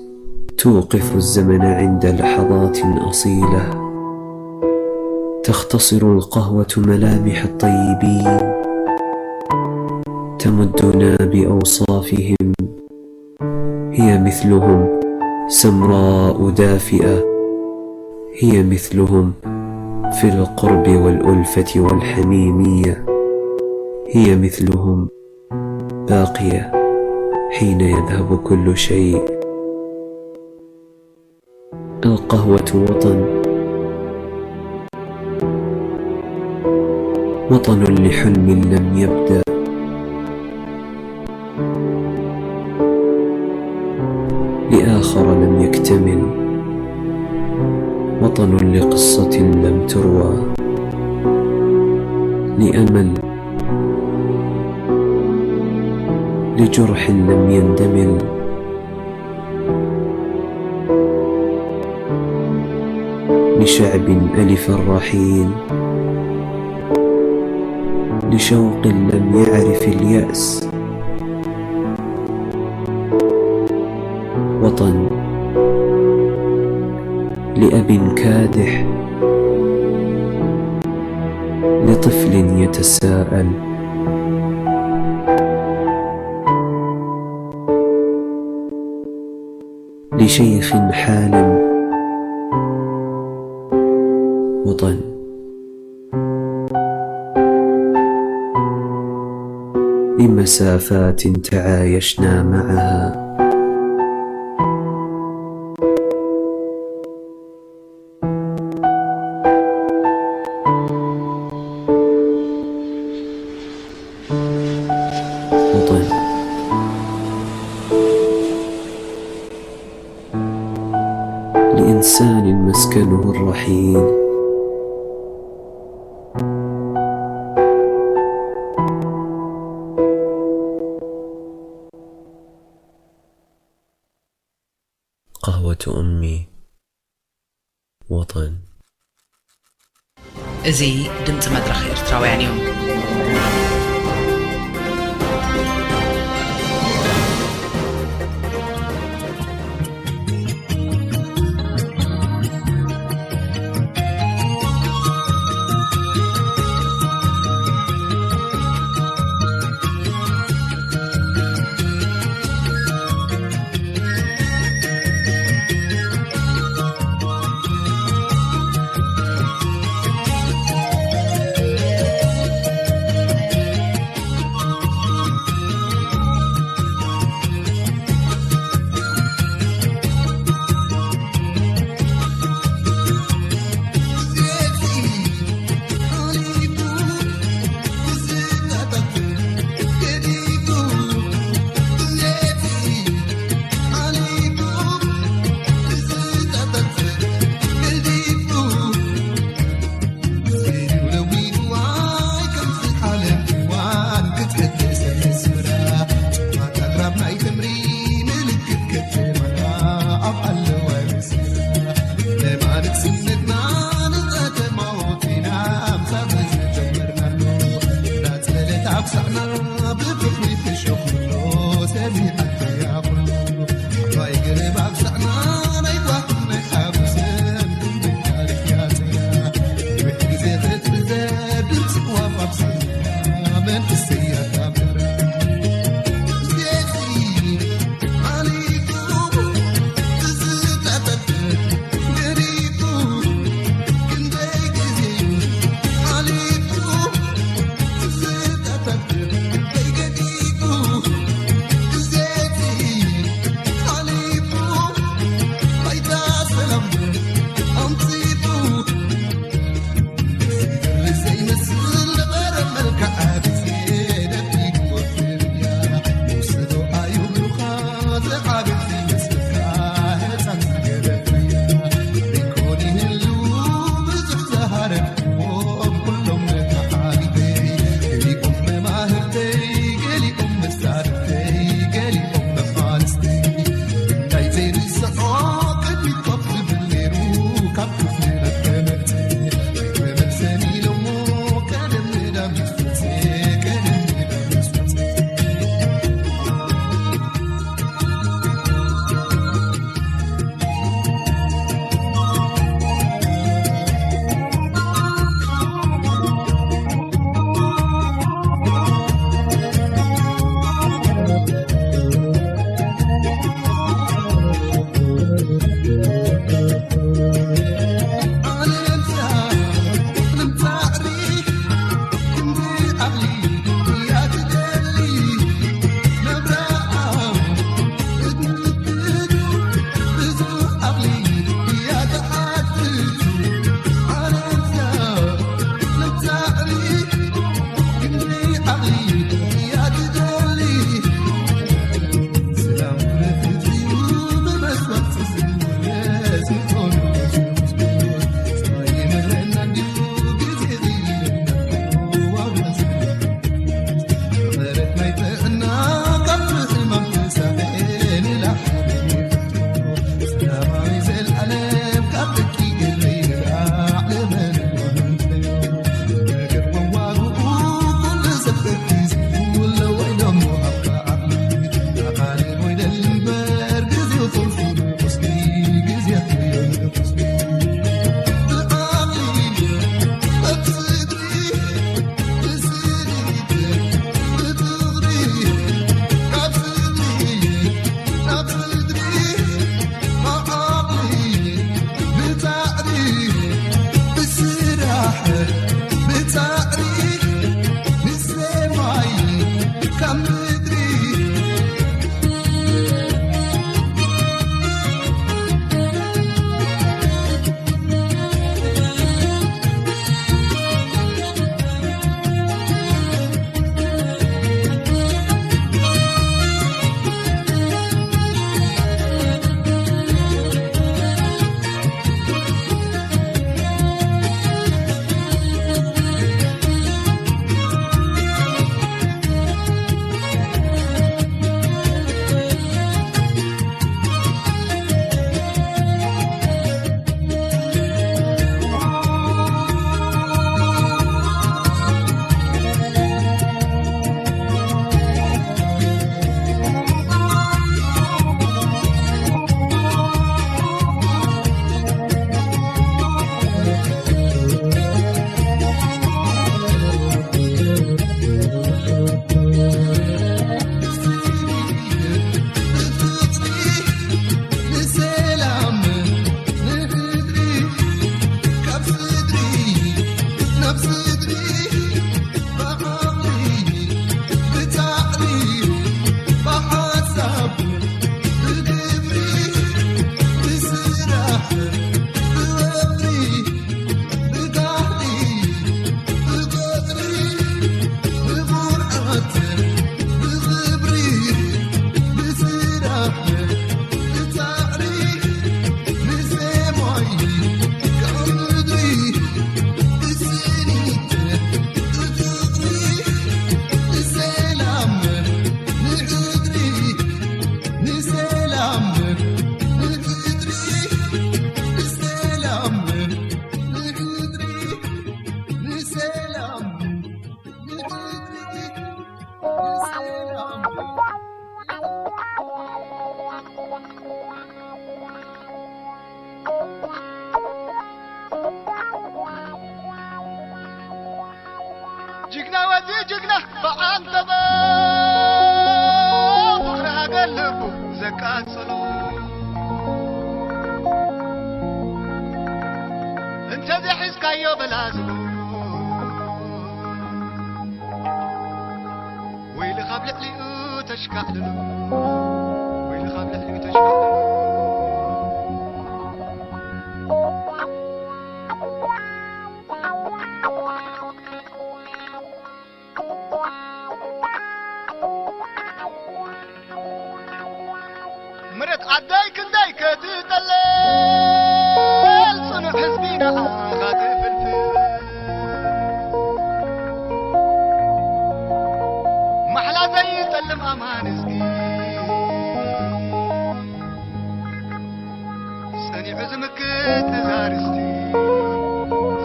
توقف الزمن عند لحظات أصيلة. تختصر القهوة ملامح الطيبين، تمدنا بأوصافهم. هي مثلهم سمراء دافئة، هي مثلهم في القرب والألفة والحميمية، هي مثلهم باقية حين يذهب كل شيء. القهوة وطن، وطن لحلم لم يبدأ، لآخر لم يكتمل، وطن لقصة لم تروى، لأمل، لجرح لم يندمل، لشعب ألف الرحيل، لشوق لم يعرف اليأس. وطن لأب كادح، لطفل يتساءل، لشيخ حالم. وطن لمسافات تعايشنا معها. وطن لإنسان مسكنه الرحيل. قهوة أمي. وطن. እዚ ድምፂ መድረኽ ኤርትራውያን እዩ። ጅግና ወዲ ጅግና በዓል ተቐ ፍቕሪ ሃገር ልቡ ዘቃጽሎ እንተዘይሒዝካዮ በላዝቦ ወይልኻ ኣብ ልዕሊኡ ተሽካዕልሎ ወይልኻ ኣብ ልዕሊኡ ተሽካዕልሎ ምረት ዓደይ ክንደይ ከትጠለል ጽኑዕ ህዝቢ ንዓኻ ክፍልፍል ማሕላ ዘይጠልም ኣማን ህዝቢ ጸኒዑ ዝምክት ነዛ ርስቲ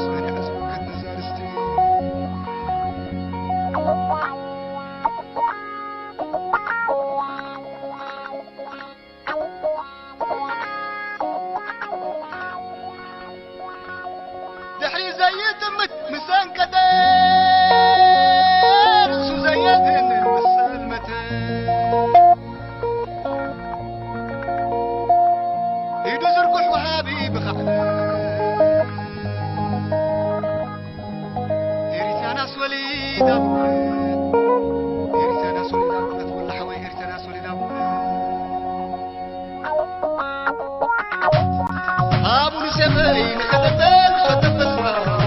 ጸኒዑ ዝምክት ነዛ ርስቲ ድሕሪ ዘይጥምት ምስ ኣንቀተ ርእሱ ዘየድንን ምስ ጸልመተ ኢዱ ዝርጉሕ ወሃቢ ብኻዕለ ኤሪትራናስ ወሊዳ ብእውነት ኤሪትራናስ ወሊዳ ብእውነት ወላ ሓወይ ኤሪትራናስ ወሊዳ ብእውነት ኣብኡ ንሰበይ ንኸተተል ኸተፈዝራ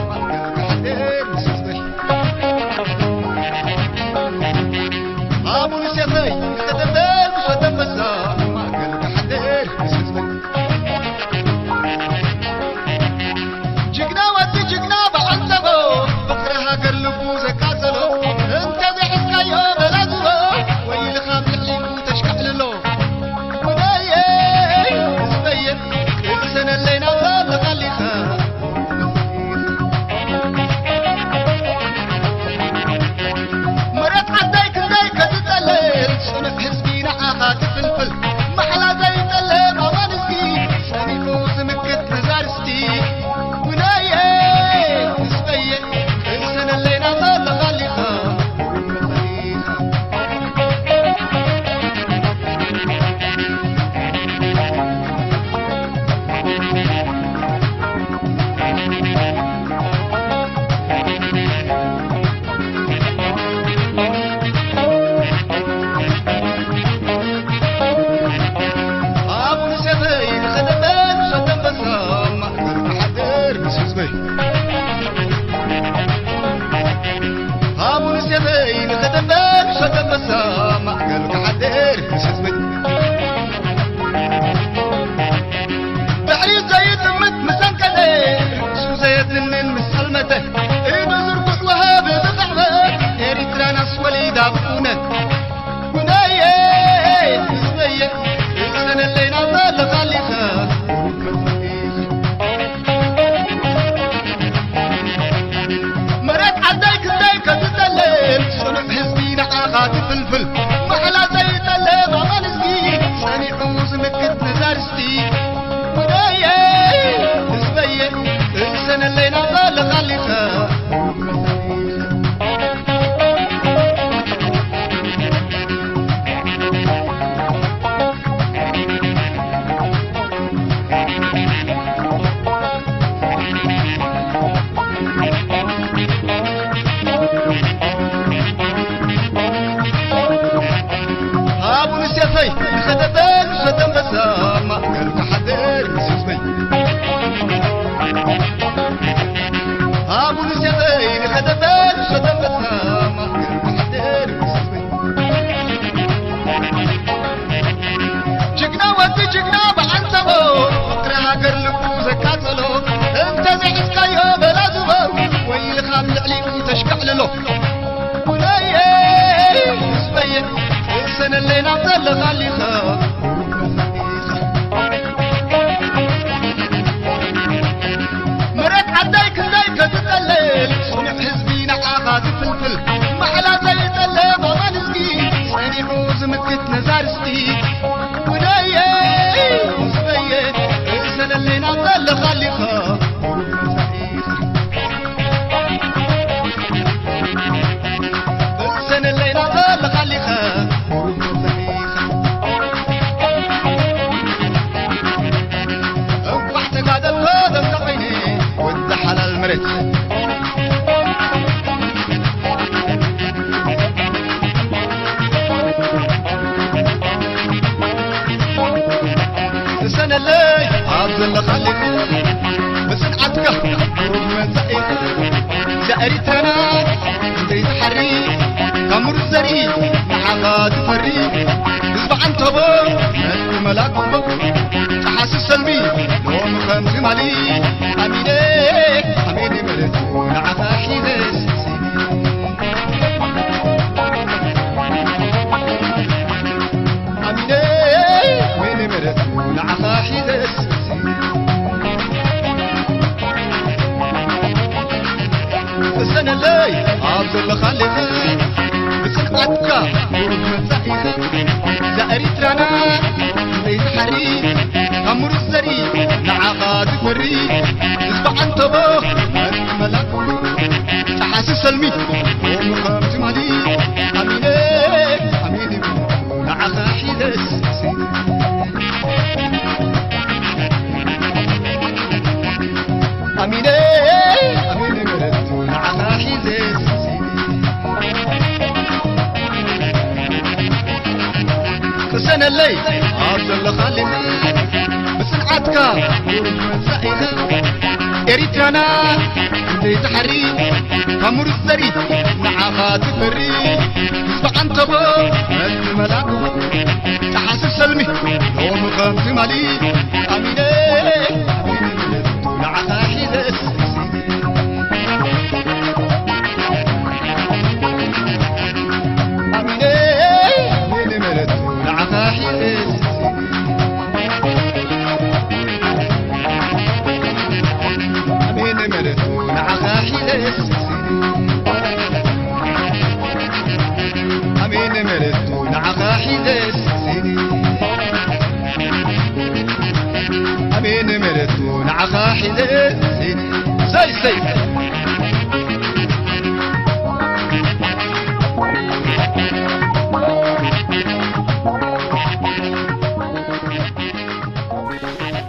ማእከል ካሕደር ምስ ህዝበይ ኣቡነ ሴፈይ ከተበል ብሶ ተንበሳ ማእከል ክሓድር ምስ ህዝበይ። ጅግና ወዲ ጅግና በዓል ተቦ፣ ፍቕሪ ሃገር ልቡ ዘቃጸሎ፣ እንተ ዘይሕዝካዮ በላግቦ፣ ወይ ኢልኻ ኣብ ልዕሊኡ ተሽካዕልሎ። ጉዳየይ ህዝበየ፣ ቅሰነለይ ናብዛ ኣለኻሊኻ። መሬት ዓደይ ክንደይ ከትጠልል፣ ጽኑዕ ህዝቢ ንዓኻ ትፍልፍል። ማሕላ ዘይጠልም ኣማን ህዝቢ፣ ጸኒሑ ዝምክት ነዛ ርስቲ። ጉዳየይ ህዝበየ፣ ቅሰነለይ ናብዛ ኣለኻሊኻ። ኣቡነ ሴፈይ ዝኸደበ ንሰብ ኣንበሳ፣ ማእከል ክሓድር ምስ ህዝበይ። ኣቡነ ሴፈይ ንኸተበል ሸቀመሳ ማእከል ክሓድር ምስ ህዝበይ። ድሕሪት ዘይጥምት ምስ ኣንቀደ፣ ርእሱ ዘየድንን ምስ ጸልመተ፣ ኢዱ ዝርጉሕ ወሃቢ ብኽዕበት፣ ኤሪትራን ኣስወሊዳ ብእውነት። ጉዳየ ህዝበየ፣ ሰነለይና ዘለኻሊኸ። መሬት ዓደይ ክንደይ ከትጠልም፣ ጽኑዕ ህዝቢ ንዓኻ ትፍልፍል። ማሕላ ዘይጠልም ኣማን ህዝቢ፣ ጸኒዑ ዝምክት ነዛ ርስቲ። ጉዳየ ህዝበየ፣ ሰነለይና ዘለኻሊኸ። ኣቡነ ሴፈይ ንኸተበል ሰተንበሳ ማእከል ክሓድር ምስ ህዝበይ። ኣቡነ ሴፈይ ንኸተበል ሰተንበሳ ማእከል ክሓድር ምስ ህዝበይ። ጅግና ወዲ ጅግና በዓል ተቦ፣ ፍቕሪ ሃገር ልቡ ዘቃጸሎ፣ እንተ ዘይሕዝካዮ በላዝቦ፣ ወይ ኢልኻ ኣብ ልዕሊኡ ተሽካዕልሎ። ጉዳየ ህዝበየ፣ ቅሰነለይ ናብ ዘለኻሊኻ። መሬት ዓደይ ክንደይ ከትጠልል፣ ጽኑዕ ህዝቢ ንዓኻ ዝፍልፍል። ማሕላ ዘይጠልም ኣማን ህዝቢ፣ ጸኒዑ ዝምክት ነዛ ርስቲ። ጉዳየ ህዝበየ፣ ቅሰነለይ ናብ ዘለኻሊኻ። ቅሰነለይ ናብ ዘለኻሊኻ። እንኳዕ ተጋደልኩ ደምታ ኮይነ ወዲ ሓላል መሬት። ቅሰነለይ ኣብ ዘለኻሊኻ፣ ብጽንዓትካ ቁሩብ መጻኢኻ። እዛ ኤሪትራና ዘይትሓሪ፣ ካብ ምሩጽ ዘርኢ ንዓኻ ትፈሪ። ህዝቢ ዓንተቦ፣ መላክ እምቦ፣ ጠሓሲ ሰልሚ፣ ሎሚ ከም ትማሊ። ኣሚነ፣ ኣሚነ መሬት ንዓኻ ሒዘ። ኣሚነ፣ ኣሚነ መሬት ንዓኻ ሒዘ። ቅሰነለይ ኣብ ዘለኻሊኻ፣ ብጽንዓትካ ቁሩብ መጻኢኻ። እዛ ኤሪትራና ዘይትሓሪ፣ ካብ ምሩጽ ዘርኢ ንዓኻ ትፈሪ። ህዝቢ ዓንተቦ መላኩ፣ ጠሓሲ ሰልሚ ሎሚ ከም ትማሊ። ኣሚነ፣ ኣሚነ ንዓኻ ሒዘስ። ኣሚነ፣ ኣሚነ መረቱ ንዓኻ ሒዘስ። ቅሰነለይ ኣብ ዘለኻሊኻ፣ ብጽንዓትካ ቁሩብ መጻኢኻ። ኤሪትራና ክንደይ ዝሓሪ ካብ ምሩፅ ዘርኢ ንዓኻ ትፈሪ። ህዝቢ ዓንተቦ መዝመላኩ ጠሓስብ ሰልሚ ሎሚ ከም ትማሊ ኣሚነ ንዓኻ ሒዘ ኣሚነ ንመለስ ንዓኻ ሒዘ ኣሜን መለስ ንዓኻ ሒዘ ኣሜን መለስ ንዓኻ ሒዘ ኣሜን መለስ ንዓኻ ሒዘ ሰይ ሰይ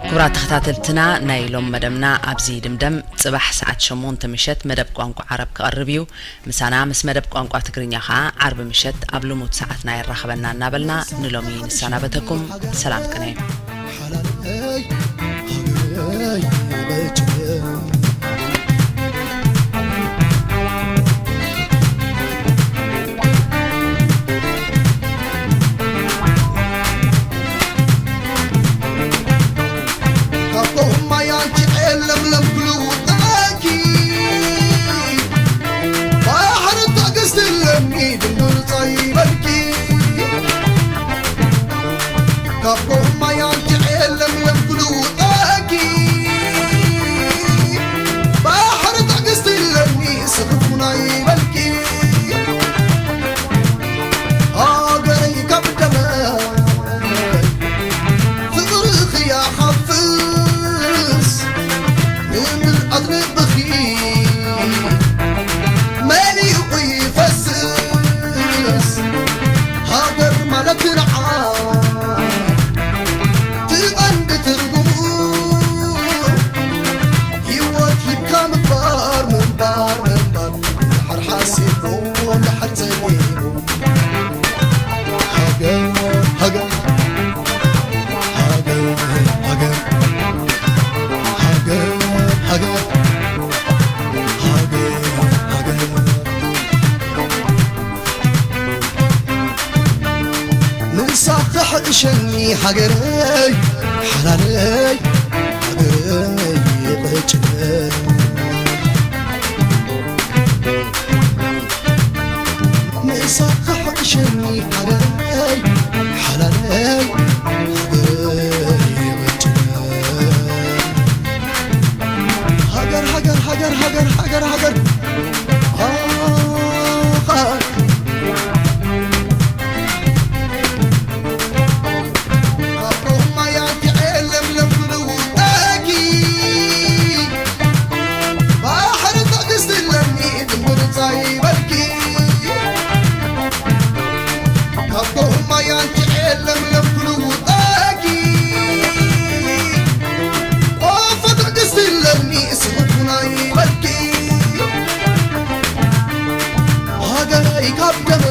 ክቡራት ተኸታተልትና፣ ናይ ሎም መደብና ኣብዚ ድምደም። ጽባሕ ሰዓት ሸሞንተ ምሸት መደብ ቋንቋ ዓረብ ክቐርብ እዩ። ምሳና ምስ መደብ ቋንቋ ትግርኛ ኸኣ ዓርቢ ምሸት ኣብ ልሙድ ሰዓትና የራኽበና እናበልና ንሎሚ ንሰናበተኩም። ሰላም ቅነ። ሓላለይ ሃገረይ በጭ ካብ ኮኹም ማይ ኣንቺ ዔል ለምለም ክልውጠኪ፣ ባሕሪ ትዕግስቲ ኣለኒ ድንግል ጸይበልኪ። ካብ ኮኹም ማይ ኣንቺ ዔል ለምለም ክልውጠኪ፣ ባሕሪ ትዕግስቲ ኣለኒ ስኽፉና ይበልኪ። ሃገረይ ካብ ደመይ ፍቕርኺ ይሓፍስ፣ ንምልኣት ልብኺ መሊኡ ይፈስስ። ሃገር ማለት ንዓይ እቲ ቀንዲ ትርጉሙ፣ ህይወት ሂብካ ምንባር፣ ምንባር፣ ምንባር። ድሓር ሓሲብኩም ድሓር ጸሊእኩም። ሃገር፣ ሃገር፣ ሃገር፣ ሃገር፣ ሃገር፣ ሃገር፣ ሃገር፣ ሃገር። ንሳኺ ሕቕሸኒ ሃገረይ ሓላለይ ሃገረይ ቅጭነይ። ንሳኺ ሕቕሸኒ ሃገረይ ሓላለይ ሃገረይ ቅጭነይ። ሃገር ሃገር ሃገር ሃገር ሃገር ሃገር። ኣኻ። ካብ ሮማ ያንኪ ለምለም ብልውጠኪ፣ ባሕሪ ትዕግስቲ ለኒ ድንግል ጸይበልኪ። ካብ ሮማ ያንኪ ለምለም ብልውጠኪ፣ ቆፎ ትዕግስቲ ለኒ ስኽፉና ይበልኪ። ሃገረይ ካብ ደም